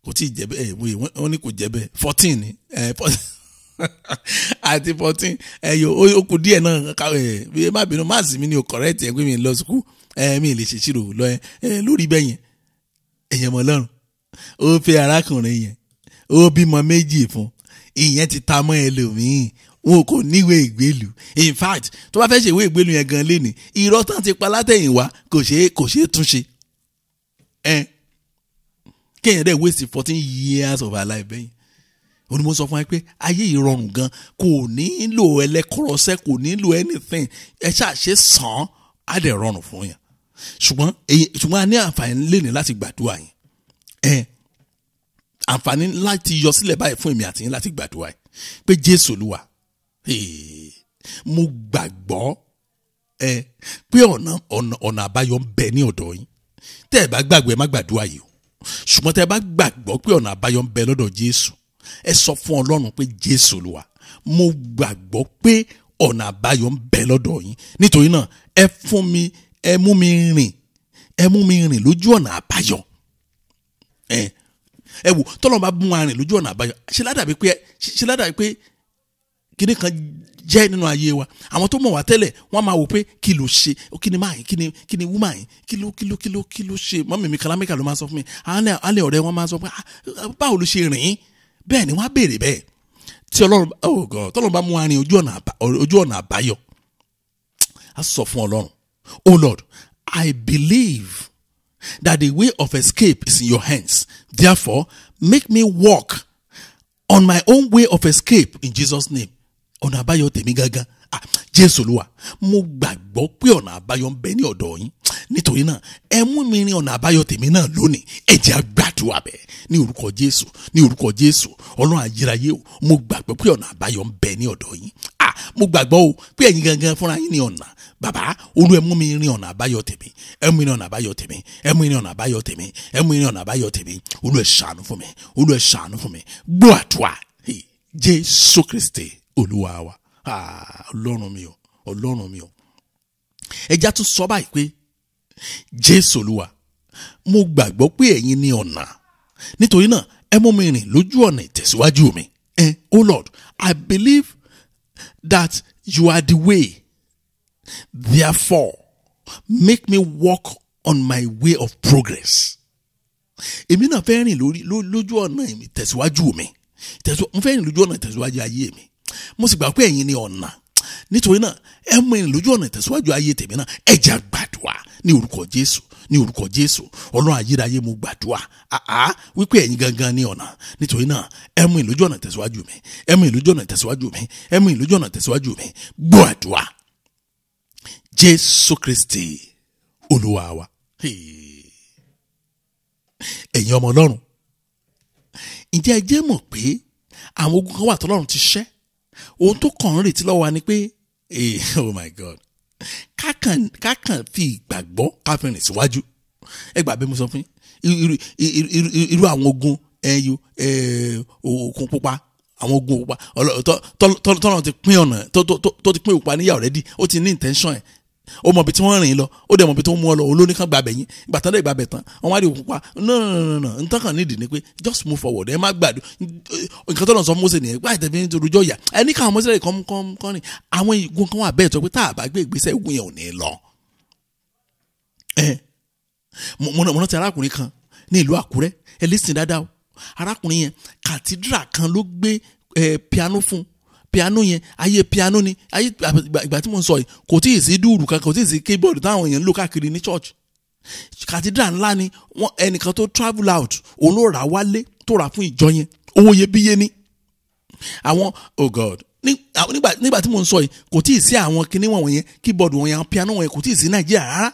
Kò tí ì jẹ́ bẹ́ẹ̀, wọ́n ní kò jẹ́ bẹ́ẹ̀. 14 ni àti 14 ẹyọ, ó kù díẹ̀ náà. Ẹ má bínú, maths mi ni o correct ẹ pé mi lọ school, ẹ mi lè ṣèṣirò lọ ẹ lórí bẹ́ẹ̀ yẹn. Èèyàn mọ̀ lọ́rùn, ó fẹ́ arákùnrin yẹn, ó bímọ méjì fún ìyẹn, ti ta mọ́ ẹlòmíín, wọn kò níwèé ìgbélú. In fact, tó bá fẹ́ ṣe ìwé ìgbélú yẹn gan léni, irọ́ tán ti pa látẹ̀yìnwá kò ṣeé túnṣe. Ẹ kéèyàn dẹ̀ waste 14 years of her life bẹ́yìn. Ó ní mo sọ fún wa pé ayé yìí rọrùn gan, kò nílò ẹlẹ́kọ̀rọ̀sẹ́, kò nílò anything. Ẹ ṣáà ṣe sàn án, á dẹ̀ rọrùn fún yàn. Ṣùgbọ́n a ní àǹfààní lẹ́ni láti gbàdúrà yẹn. Ẹ àǹfààní láti yọ sílẹ̀ báyìí fún èmi àti yín láti gbàdúrà yìí pé Jésù Olúwa, mo gbàgbọ́ ẹ pé ọ̀nà àbáyọ ń bẹ ní ọ̀dọ̀ yín. Tẹ́ ẹ bá gbàgbọ́, ẹ má gbàdúrà yìí o. Ṣùgbọ́n tẹ́ ẹ bá gbàgbọ́ pé ọ̀nà àbáyọ ń bẹ lọ́dọ̀ Jésù, ẹ sọ fún Ọlọ́run pé Jésù Olúwa, mo gbàgbọ́ pé ọ̀nà àbáyọ ń bẹ lọ́dọ̀ yín. Nítorí náà, ẹ fún mi, ẹ mú mi rìn, ẹ mú mi rìn lójú ọ̀nà àbáyọ. Ẹ wò, tọ́lọ́run bá mú wa rìn lójú ọ̀nà àbáyọ, ṣe ládàbí pé kíní kan jẹ́ nínú ayé wa. Àwọn tó mọ̀ wá tẹ́lẹ̀, wọ́n máa wò pé kí ló ṣe, kí ni máa yín, kí ni woman yín, kí ló ṣe? Mummy mi kalamika ló máa sọ fún mi, alẹ́ ọ̀rẹ́ wọn máa sọ pé, "Ah, báwo ló ṣe rìn?" Bẹ́ẹ̀ ni wọ́n á béèrè bẹ́ẹ̀. Tí Ọlọ́run, oh God, tọ́lọ́run bá mú wa rìn ojú ọ̀nà àbáyọ, á sọ fún Ọlọ́run, "Oh Lord, I believe that the way of escape is in your hands. Therefore, make me walk on my own way of escape in Jesus' name." Ọ̀nà àbáyọ tèmi gangan. Ah, Jésù Olúwa, mo gbàgbọ́ pé ọ̀nà àbáyọ ń bẹ ní ọ̀dọ̀ yín. Nítorí náà, ẹ mú mi rin ọ̀nà àbáyọ tèmi náà lónìí. Ẹ jẹ́ á gbàdúrà bẹ́ẹ̀ ní orúkọ Jésù, ní orúkọ Jésù. Ọlọ́run ayérayé o, mo gbàgbọ́ pé ọ̀nà àbáyọ ń bẹ ní ọ̀dọ̀ yín. Ah, mo gbàgbọ́ o pé ẹ̀yin gangan fúnra yín ní ọ̀nà. Bàbá Olú, ẹ mú mi rin ọ̀nà àbáyọ tèmi, ẹ mú mi rin ọ̀nà àbáyọ tèmi, ẹ mú mi rin ọ̀nà àbáyọ tèmi, ẹ mú mi rin ọ̀nà àbáyọ tèmi. Olú, ẹ ṣàánú fún mi. Olú, ẹ ṣàánú fún mi. Gbọ́ àdúrà. Hey, Jésù Kristi Olúwa wa. Ah, Ọlọ́run mi o, Ọlọ́run mi o. Ẹ jẹ́ á tún sọ báyìí pé Jésù Olúwa, mo gbàgbọ́ pé ẹ̀yin ní ọ̀nà. Nítorí náà, ẹ mú mi rìn lójú ọ̀nà ìtẹ̀síwájú mi. Oh Lord, I believe that you are the way. Therefore, make me walk on my way of progress. Èmi náà fẹ́ rìn lórí lójú ọ̀nà ìtẹ̀síwájú mi. Mo fẹ́ rìn lójú ọ̀nà ìtẹ̀síwájú ayé mi. Mo sì gbà pé ẹ̀yin ni ọ̀nà. Nítorí náà, ẹ mú rìn lójú ọ̀nà ìtẹ̀síwájú ayé tèmi náà. Ẹ jẹ́ á gbàdúrà ní orúkọ Jésù, ní orúkọ Jésù. Ọlọ́run ayérayé, mo gbàdúrà àá wípé ẹ̀yin gangan ní ọ̀nà. Nítorí náà, ẹ mú rìn lójú ọ̀nà ìtẹ̀síwájú mi, ẹ mú rìn lójú ọ̀nà ìtẹ̀síwájú mi, ẹ mú rìn lójú ọ̀nà ìtẹ̀síwájú mi. Gbọ́ àdúrà. Jésù Kristi Olúwa wa. Hey. Ẹ̀yin ọmọ Ọlọ́run, ǹjẹ́ ẹ jẹ́ mọ̀ pé àwọn ogun kan wà tọ́lọ́run ti ṣẹ́? Ohun tó kàn ń retí lọ́wọ́ wa ni pé oh my God. Kákan fi ìgbàgbọ́ ká fi rìn síwájú. Ẹ gbà bẹ́ẹ̀ mo sọ fún yín, irú àwọn ogun ẹyọ òkun pupa, àwọn ogun pupa tọ́lọ́run ti pín ọ̀nà tó ti pín òpupa níyà already, ó ti ní intention ẹ̀, ó mọ ibi tí wọ́n rìn lọ, ó dẹ̀ mọ ibi tó mú ọ lọ, olóní kan gbàbẹ̀ yín, ìgbà tán dẹ̀ gbàbẹ̀ tán, wọ́n wá rí òkun pa. No no no no, nǹkan kan nídìí ni pé just move forward. Ẹ má gbàdúrà nǹkan tó lọ sọ Mósè nìyẹn, gbà tẹ̀fí ní torujọ́ ìyà ẹ ní káwọn Mósè kan kan rìn. Àwọn igun kan wà bẹ́ẹ̀ tó pé tá a bá gbé ìgbésẹ̀ ogun yẹn ò ní lọ. Ẹ mo rántí arákùnrin kan ní ìlú Àkúrẹ́, ẹ listen dáadáa o. Arákùnrin yẹn kàtídrà kan ló gbé piano fún. Piano yẹn ayé piano ni ayé ìgbà tí mo ń sọ yìí, kò tí ì sí dúró kan, kò tí ì sí keyboard táwọn èèyàn ń lò káàkiri ní church. Kàtídrà ńlá ni wọn, ẹnìkan tó travel out òun ló rà wálé tó rà fún ìjọ yẹn, owó iyebíye ni. Àwọn oh God, nígbà tí mo ń sọ yìí kò tí ì sí àwọn kinní wọn yẹn, keyboard wọn yẹn, piano wọn yẹn kò tí ì sí Nàìjíríà rárá.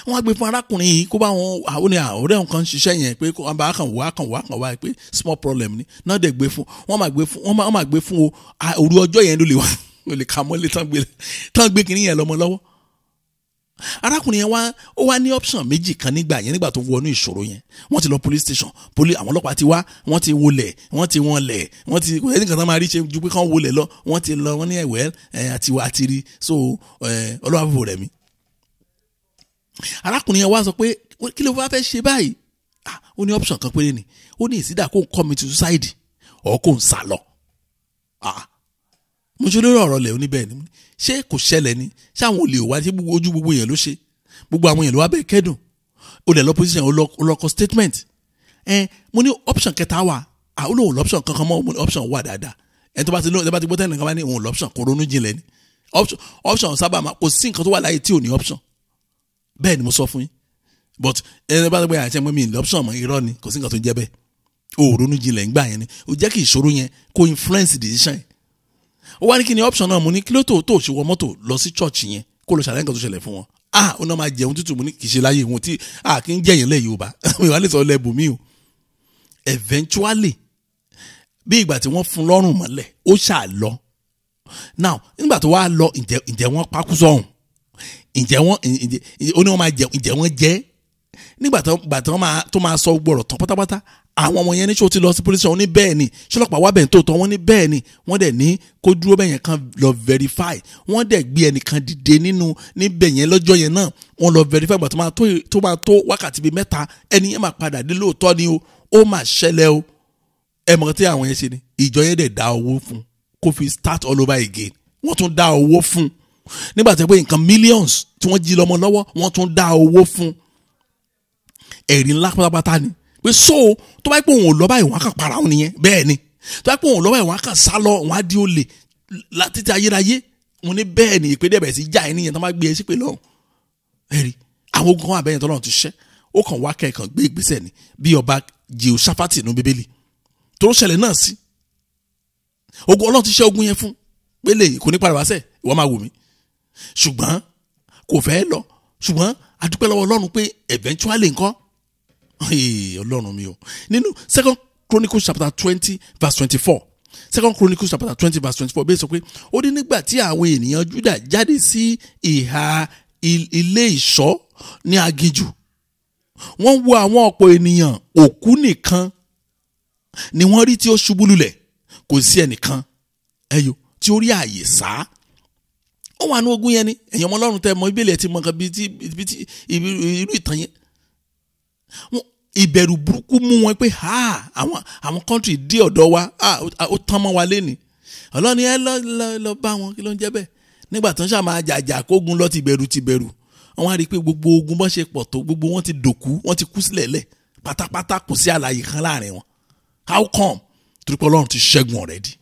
Wọ́n á gbé fún arákùnrin yìí kó bá wọn, àwọn ní ọ̀rẹ́ wọn kan ṣiṣẹ́ yẹn pé kó bá kàn wá kàn wá kàn wá pé small problem ni náà dẹ̀ gbé fún wọ́n, máa gbé fún wọ́n, máa gbé fún o. Òru ọjọ́ yẹn ló lè wá ló lè ka mọ́lé tán gbé kínní yẹn lọ́mọ lọ́wọ́. Arákùnrin yẹn wá ó wá ní option méjì kan nígbà yẹn, nígbà tó wọnú ìṣòro yẹn. Wọ́n ti lọ police station, police àwọn ọlọ́pàá ti wá, wọ́n ti wọlé, wọ́n ti wọlé, wọ́n ti kò sẹ́ni kan tán máa rí ṣe ju pé kán wọlé lọ. Wọ́n ti lọ, wọ́n ní ẹ̀wẹ́ àti wà àti rí so ọlọ́wà fòfò rẹ̀ mi. Arákùnrin yẹn wá sọ pé kí ló wá fẹ́ ṣe báyìí? Ó ní option kan péré ni, ó ní ìsídà kó ń commit suicide or kó ń sá lọ. Mo ṣe lórí ọ̀rọ̀ lẹ̀, ó ní bẹ́ẹ̀ ni. Ṣé kò ṣẹlẹ̀ ni? Ṣé àwọn olè wá? Ṣé ojú gbogbo èèyàn ló ṣe? Gbogbo àwọn èèyàn ló wá bẹ́ẹ̀ kẹ́dùn. Ó lẹ̀ lọ position, ó lọ kọ statement. Mo ní option kẹta wà. Ó lóun lọ́ption kankan mọ́. Mo ní option wà dáadáa. Ẹni tó bá ti gbọ́ tẹ́lẹ̀ nǹkan bá ní òun lọ́ption, kò ronú jinlẹ̀ ni. Option sábà máa kò sí nǹkan tó wà láyé tí ò ní option. Bẹ́ẹ̀ ni mo sọ fún yín. But ẹni bá gbé àṣẹ mọ́ mi lọ́ption mọ́, irọ́ ni, kò sí nǹkan tó jẹ́ bẹ́ẹ̀. Ó ronú jinlẹ̀ ńgbà yẹn ni. Ó jẹ́ kí ìṣòro yẹn kó influence decision. Ó wá ní kí ni option náà? Mo ní kí ló tó ṣe wọ mọ́tò lọ sí church yẹn kó lọ ṣàlàyé nǹkan tó ṣẹlẹ̀ fún wọn. Ó náà máa jẹun tútù. Mo ní kì í ṣe láyé wọn tí kì í jẹ̀yìn lẹ̀ Yorùbá, mi wà lè sọ lẹ́bù mi o. Eventually bí ìgbà tí wọ́n fún lọ́rùn mọ́lẹ̀ ó ṣà lọ. Now nígbà tó wá lọ, ǹjẹ́ wọ́n pakú sọ̀hún? Ǹjẹ́ wọ́n ó ní wọ́n máa jẹ? Ǹjẹ́ wọ́n jẹ́? Nígbà tó máa sọ gbọ̀rọ̀ tán pátápátá, àwọn ọmọ yẹn ní ṣó ti lọ sí police station? Ní bẹ́ẹ̀ ni. Ṣọlọ́pàá wá bẹ́ẹ̀ tó tọ́? Wọ́n ní bẹ́ẹ̀ ni. Wọ́n dẹ̀ ní kó dúró bẹ́ẹ̀ yẹn kan lọ verify. Wọ́n dẹ̀ gbé ẹnìkan dìde nínú níbẹ̀ yẹn lọ́jọ́ yẹn náà, wọ́n lọ verify. Gbà tó máa tó wákàtí bíi 3, ẹni yẹn máa padà dé. Lóòótọ́ ni o, ó máa ṣẹlẹ̀ o. Ẹ mọ̀ tí àwọn yẹn ṣe ni, ìjọ yẹn dẹ̀ dá owó fún kó fi start all over again. Wọ́n tún dá owó fún nígbà tó pé nǹkan millions tí wọ́n jí lọ́mọ lọ́wọ́, wọ́n tún dá owó fún. Ẹ̀rí ńlá pátápátá ni pé so tó bá pé òun ò lọ báyìí, wọ́n á kàn para òun nìyẹn. Bẹ́ẹ̀ ni, tó bá pé òun ò lọ báyìí, wọ́n á kàn sá lọ, wọ́n á di olè títí ayérayé. Wọ́n ní bẹ́ẹ̀ ni, ìpè dẹ̀bẹ̀ sí já ẹ nìyẹn tó máa gbé ẹ sí pé lọ́hùn. Ẹ̀rí àwọn ogun kan àbẹ́yẹn tọ́lọ́run ti ṣẹ́, ó kàn wá kẹ́ẹ̀kan gbé ìgbésẹ̀ ni bí ọba Jehoṣáfátì nínú Bíbélì tó ń ṣẹlẹ̀ náà sí. Ogun Ọlọ́run ti ṣẹ́ ogun yẹn fún pé lè kò ní padà wá sẹ̀, ìwọ máa wò mí, ṣùgbọ́n kò fẹ́ lọ. Ṣùgbọ́n a dúpẹ́ lọ́wọ́ Ọlọ́run pé eventually nǹkan Ọlọ́run mi o. Nínú Second Chronicles chapter 20 verse 24, Second Chronicles chapter 20 verse 24, bẹ́ẹ̀ sọ pé ó ní nígbà tí àwọn ènìyàn Júdà jáde sí ìhà ilé ìṣọ́ ní aginjù, wọ́n wo àwọn ọ̀pọ̀ ènìyàn, òkú nìkan ni wọ́n rí tí ó ṣubú lulẹ̀, kò sí ẹnìkan ẹyọ tí ó rí àyè sá. Ó wà ní ogun yẹn ni. Ẹ̀yin ọmọ Ọlọ́run tẹ́ mọ Bíbélì, ẹ̀ ti mọ nǹkan bíi ti irú ìtàn yẹn. Ìbẹ̀rù burúkú mú wọn pé àwọn country dé ọ̀dọ̀ wa, ó tán mọ́ wa lẹ́ni. Ọlọ́run ẹ lọ bá wọn, kí ló ń jẹ́ bẹ́ẹ̀? Nígbà tó ń ṣáà máa jàjà kógun lọ, ti bẹ̀rù, wọ́n á rí i pé gbogbo ogun bọ́n ṣe pọ̀ tó, gbogbo wọn ti dòkú, wọ́n ti kú sílẹ̀ lẹ̀ pátápátá, kò sí àlàyé kan láàrin wọn. How come? Torí pé Ọlọ́run ti ṣẹ́gun already.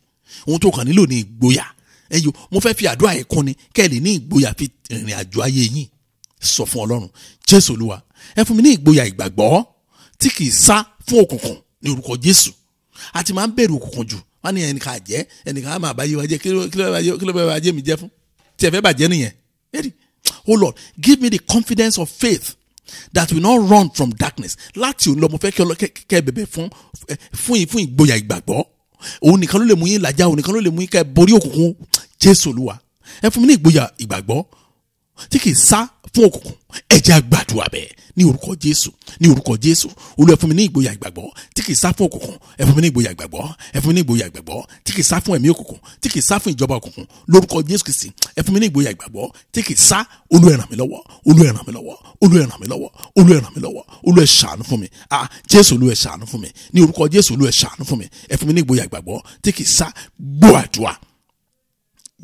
Ohun tó kàn nílò ní ìgboyà. Ẹyọ mo fẹ́ fi àdúrà yìí kún ni kẹ́ ẹ lè ní ìgboyà fi ìrìn àjò ayé yín. Sọ fún Ọlọ́run, Jésù Olúwa, ẹ fún mi ní ìgboyà ìgbàgbọ́ tí kì í sá fún òkùnkùn ní orúkọ Jésù. A ti máa ń bẹ̀rù òkùnkùn jù. Wọ́n ní ẹnìkan àjẹ́, ẹnìkan á máa bá yé wa jẹ́. Kí ló bá yé mi jẹ́ fún? Tí ẹ fẹ́ bàjẹ́ nìyẹn. Oh Lord, give me the confidence of faith that will not run from darkness. Láti òní lọ, mo fẹ́ kẹ́ bẹ̀bẹ̀ fún ìgboyà ìgbàgbọ́. Òun nìkan ló lè mú yín làjà, òun nìkan ló lè mú yín kẹ́ borí òkùnkùn. Jésù Olúwa, Ẹ fún mi ní ìgboyà ìgbàgbọ́ tí kì í sá fún òkùnkùn. Ẹ jẹ́ á gbàdúrà bẹ́ẹ̀ ní orúkọ Jésù, ní orúkọ Jésù. Olúwa, ẹ fún mi ní ìgboyà ìgbàgbọ́ tí kì í sá fún òkùnkùn. Ẹ fún mi ní ìgboyà ìgbàgbọ́, ẹ fún mi ní ìgboyà ìgbàgbọ́ tí kì í sá fún ẹ̀mí òkùnkùn, tí kì í sá fún ìjọba òkùnkùn, lórúkọ Jésù Kristi. Ẹ fún mi ní ìgboyà ìgbàgbọ́ tí kì í sá. Olúwa, ẹ ràn mí lọ́wọ́. Olúwa, ẹ ràn mí lọ́wọ́. Olúwa, ẹ ràn mí lọ́wọ́. Olúwa, ẹ ràn mí lọ́wọ́. Olúwa, ẹ ṣàánú fún mi. Ah, Jésù, Olúwa, ẹ ṣàánú fún mi. Ní orúkọ Jésù, Olúwa, ẹ ṣàánú fún mi. Ẹ fún mi ní ìgboyà ìgbàgbọ́ tí kì í sá. Gbọ́ àdúrà,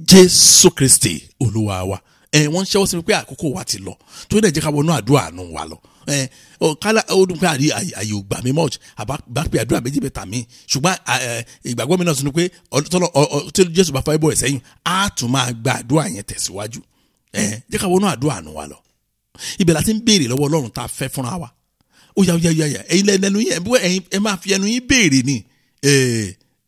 Jésù Kristi Olúwa wa. Ẹ wọ́n ń ṣẹ́wọ́ sí mi pé àkókò wa ti lọ, tó dẹ̀ jẹ́ ká wọnú àdúrà àánú wa lọ. Ẹ kálá ó dùn pé àrí àyè ò gbà mí much, àbá bá pé àdúrà méjì mẹ́ta mi, ṣùgbọ́n ìgbàgbọ́ mi náà tún ni pé tí Jésù bá fẹ́ bọ̀ ẹ̀ sẹ́yìn, á tún máa gba àdúrà yẹn tẹ̀síwájú. Ẹ jẹ́ ká wọnú àdúrà àánú wa lọ. Ibẹ̀ la ti ń béèrè lọ́wọ́ Ọlọ́run tá a fẹ́ fúnra wa. Ó yá, ó yá, ó yá, ẹ̀yin lẹ́nu yín, ẹ̀yin ẹ máa fi ẹnu yín béèrè ni.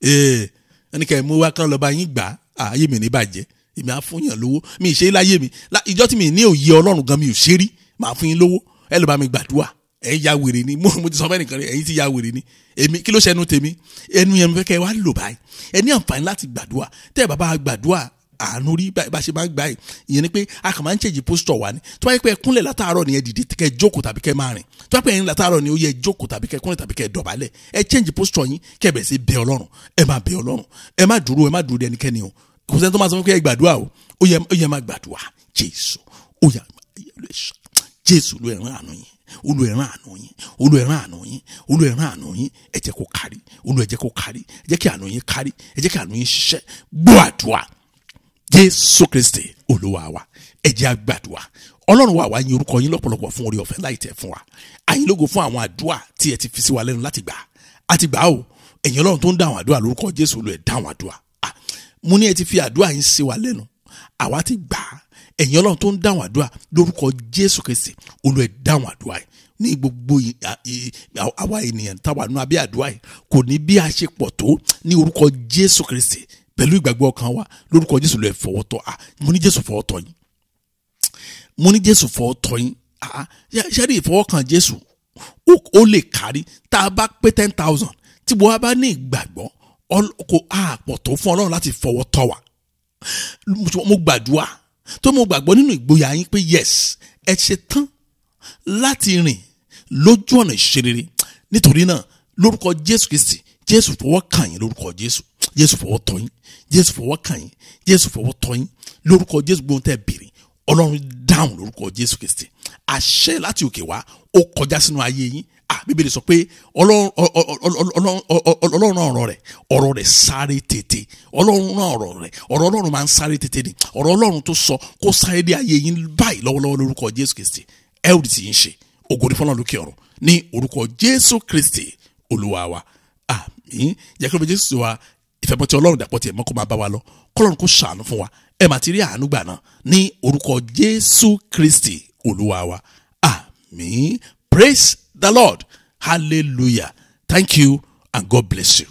Ẹnì kẹ́ ẹ mú wá kán lọ́ba yín gbà á. Ayé mi ní bàjẹ́. Èmi á fún yàn lówó, mi ì ṣe é láyé mi. Ìjọ tí mi ní òye Ọlọ́run gan, mi ò ṣe rí. Màá fún yín lówó, ẹ lọ bá mi gbàdúrà. Ẹ ya wèrè ni. Mo ti sọ fẹ́ nìkan rí, ẹ̀yin ti ya wèrè ni. Èmi kí ló ṣẹnu tèmi? Ẹnu yẹn mo fẹ́ kẹ́ ẹ wá lò báyìí. Ẹ ní àǹfààní láti gbàdúrà. Tẹ́ ẹ bá bá gbàdúrà àánú rí bá ṣe máa ń gbà yìí, ìyẹn ni pé a kàn máa ń change posture wa ni. Tó bá yẹ pé ẹ kúnlẹ̀ látàárọ̀ ni, ẹ dìde kẹ́ ẹ jókòó tàbí kẹ́ ẹ máa rìn. Tó bá pẹ́ ẹ̀yin látàárọ̀ ni, ó yẹ jókòó tàbí kẹ́ ẹ kúnlẹ̀ tàbí kẹ́ ẹ dọ̀bálẹ̀. Ẹ change posture yín, kẹ́ ẹ bẹ̀rẹ̀ sí bẹ Ọlọ́run. Ẹ máa bẹ Ọlọ́run. Ẹ má dúró, ẹ má dúró de ẹnikẹ́ni o. Kò sẹ́ni tó máa sọ fún kẹ́ ẹ gbàdúrà o. Ó yẹ máa gbàdúrà. Jésù, ó yá, Jésù, ló ẹ̀ràn àánú yín. Olú ẹ̀ràn àánú yín. Olú ẹ̀ràn àánú yín. Olú ẹ̀ràn àánú yín. Ẹ jẹ́ kó kárí. Olú, ẹ jẹ́ kó kárí. Ẹ jẹ́ kí àánú yín kárí. Ẹ jẹ́ kí àánú yín ṣiṣẹ́. Gbọ́ àdúrà, Jésù Kristi Olúwa wa. Ẹ jẹ́ á gbàdúrà. Ọlọ́run wa, wá yin orúkọ yín lọ́pọ̀lọpọ̀ fún oore ọ̀fẹ́ láì tẹ̀ fún wa. Àyìn lógo fún àwọn àdúrà tí ẹ ti fi sí wa lẹ́nu láti gbà á ti gbà á o. Ẹ̀yin Ọlọ́run tó ń dáhùn àdúrà, lórúkọ Jésù, Olú ẹ̀ dáhùn àdúrà. Ah, mo ní ẹ ti fi àdúrà yín sí wa lẹ́nu, àwa ti gbà á. Ẹ̀yin Ọlọ́run tó ń dáhùn àdúrà, lórúkọ Jésù Kristi, Olú ẹ̀ dáhùn àdúrà yìí ní gbogbo àwa ènìyàn táwa nù abẹ́ àdúrà yìí. Kò ní bí a ṣe pọ̀ tó, ní orúkọ Jésù Kristi, pẹ̀lú ìgbàgbọ́ ọkàn wa, lórúkọ Jésù, ló ẹ̀ fọwọ́ tọ́. À, mo ní Jésù fọwọ́ tọ́ yín. Mo ní Jésù fọwọ́ tọ́ yín. Ah, ṣé rí ìfọwọ́kàn Jésù, ó lè kárí. Tá a bá pé 10,000, tí mo wá bá ní ìgbàgbọ́, kò àpọ̀ tó fún Ọlọ́run láti fọwọ́ tọ́ wa. Mo gbàdúrà tó mo gbàgbọ́ nínú ìgboyà yín pé yes, ẹ ṣe tán láti rìn lójú ọ̀nà ìṣerere. Nítorí náà, lórúkọ Jésù Kristi, Jésù fọwọ́ kàn yín. Lórúkọ Jésù, Jésù fọwọ́ tọ́ yín. Jésù fọwọ́ kàn yín. Jésù fọwọ́ tọ́ yín. Lórúkọ Jésù, gbóhùn tẹ́ bèrè, Ọlọ́run dáhùn. Lórúkọ Jésù Kristi, àṣẹ láti òkè wá, ó kọjá sínú ayé yín. Ah, Bíbélì sọ pé Ọlọ́run Ọlọ́run ọ̀rọ̀ rẹ̀, ọ̀rọ̀ rẹ̀ sáré tètè. Ọlọ́run rán ọ̀rọ̀ rẹ̀, ọ̀rọ̀ Ọlọ́run máa ń sáré tètè ni. Ọ̀rọ̀ Ọlọ́run tó sọ kó sáré dé ayé yín báyìí lọ́wọ́lọ́wọ́. Lórúkọ Jésù Kristi, ẹ ò tí ń ṣe ògo ní fọlọ́run lókè ọ̀run, ní orúkọ Jésù Kristi Olúwa wa, àmín. Jẹ́ kí ló bẹ Jésù wa, ìfẹ́mọ́tì Ọlọ́run dàpọ̀ tiẹ̀ mọ́, kó máa bá wa lọ. Kọ́lọ́run kó ṣàánú fún wa. Ẹ máa ti rí àánú gbà náà ní orúkọ Jésù Kristi Olúwa wa, àmín. Praise the Lord. Hallelujah. Thank you and God bless you.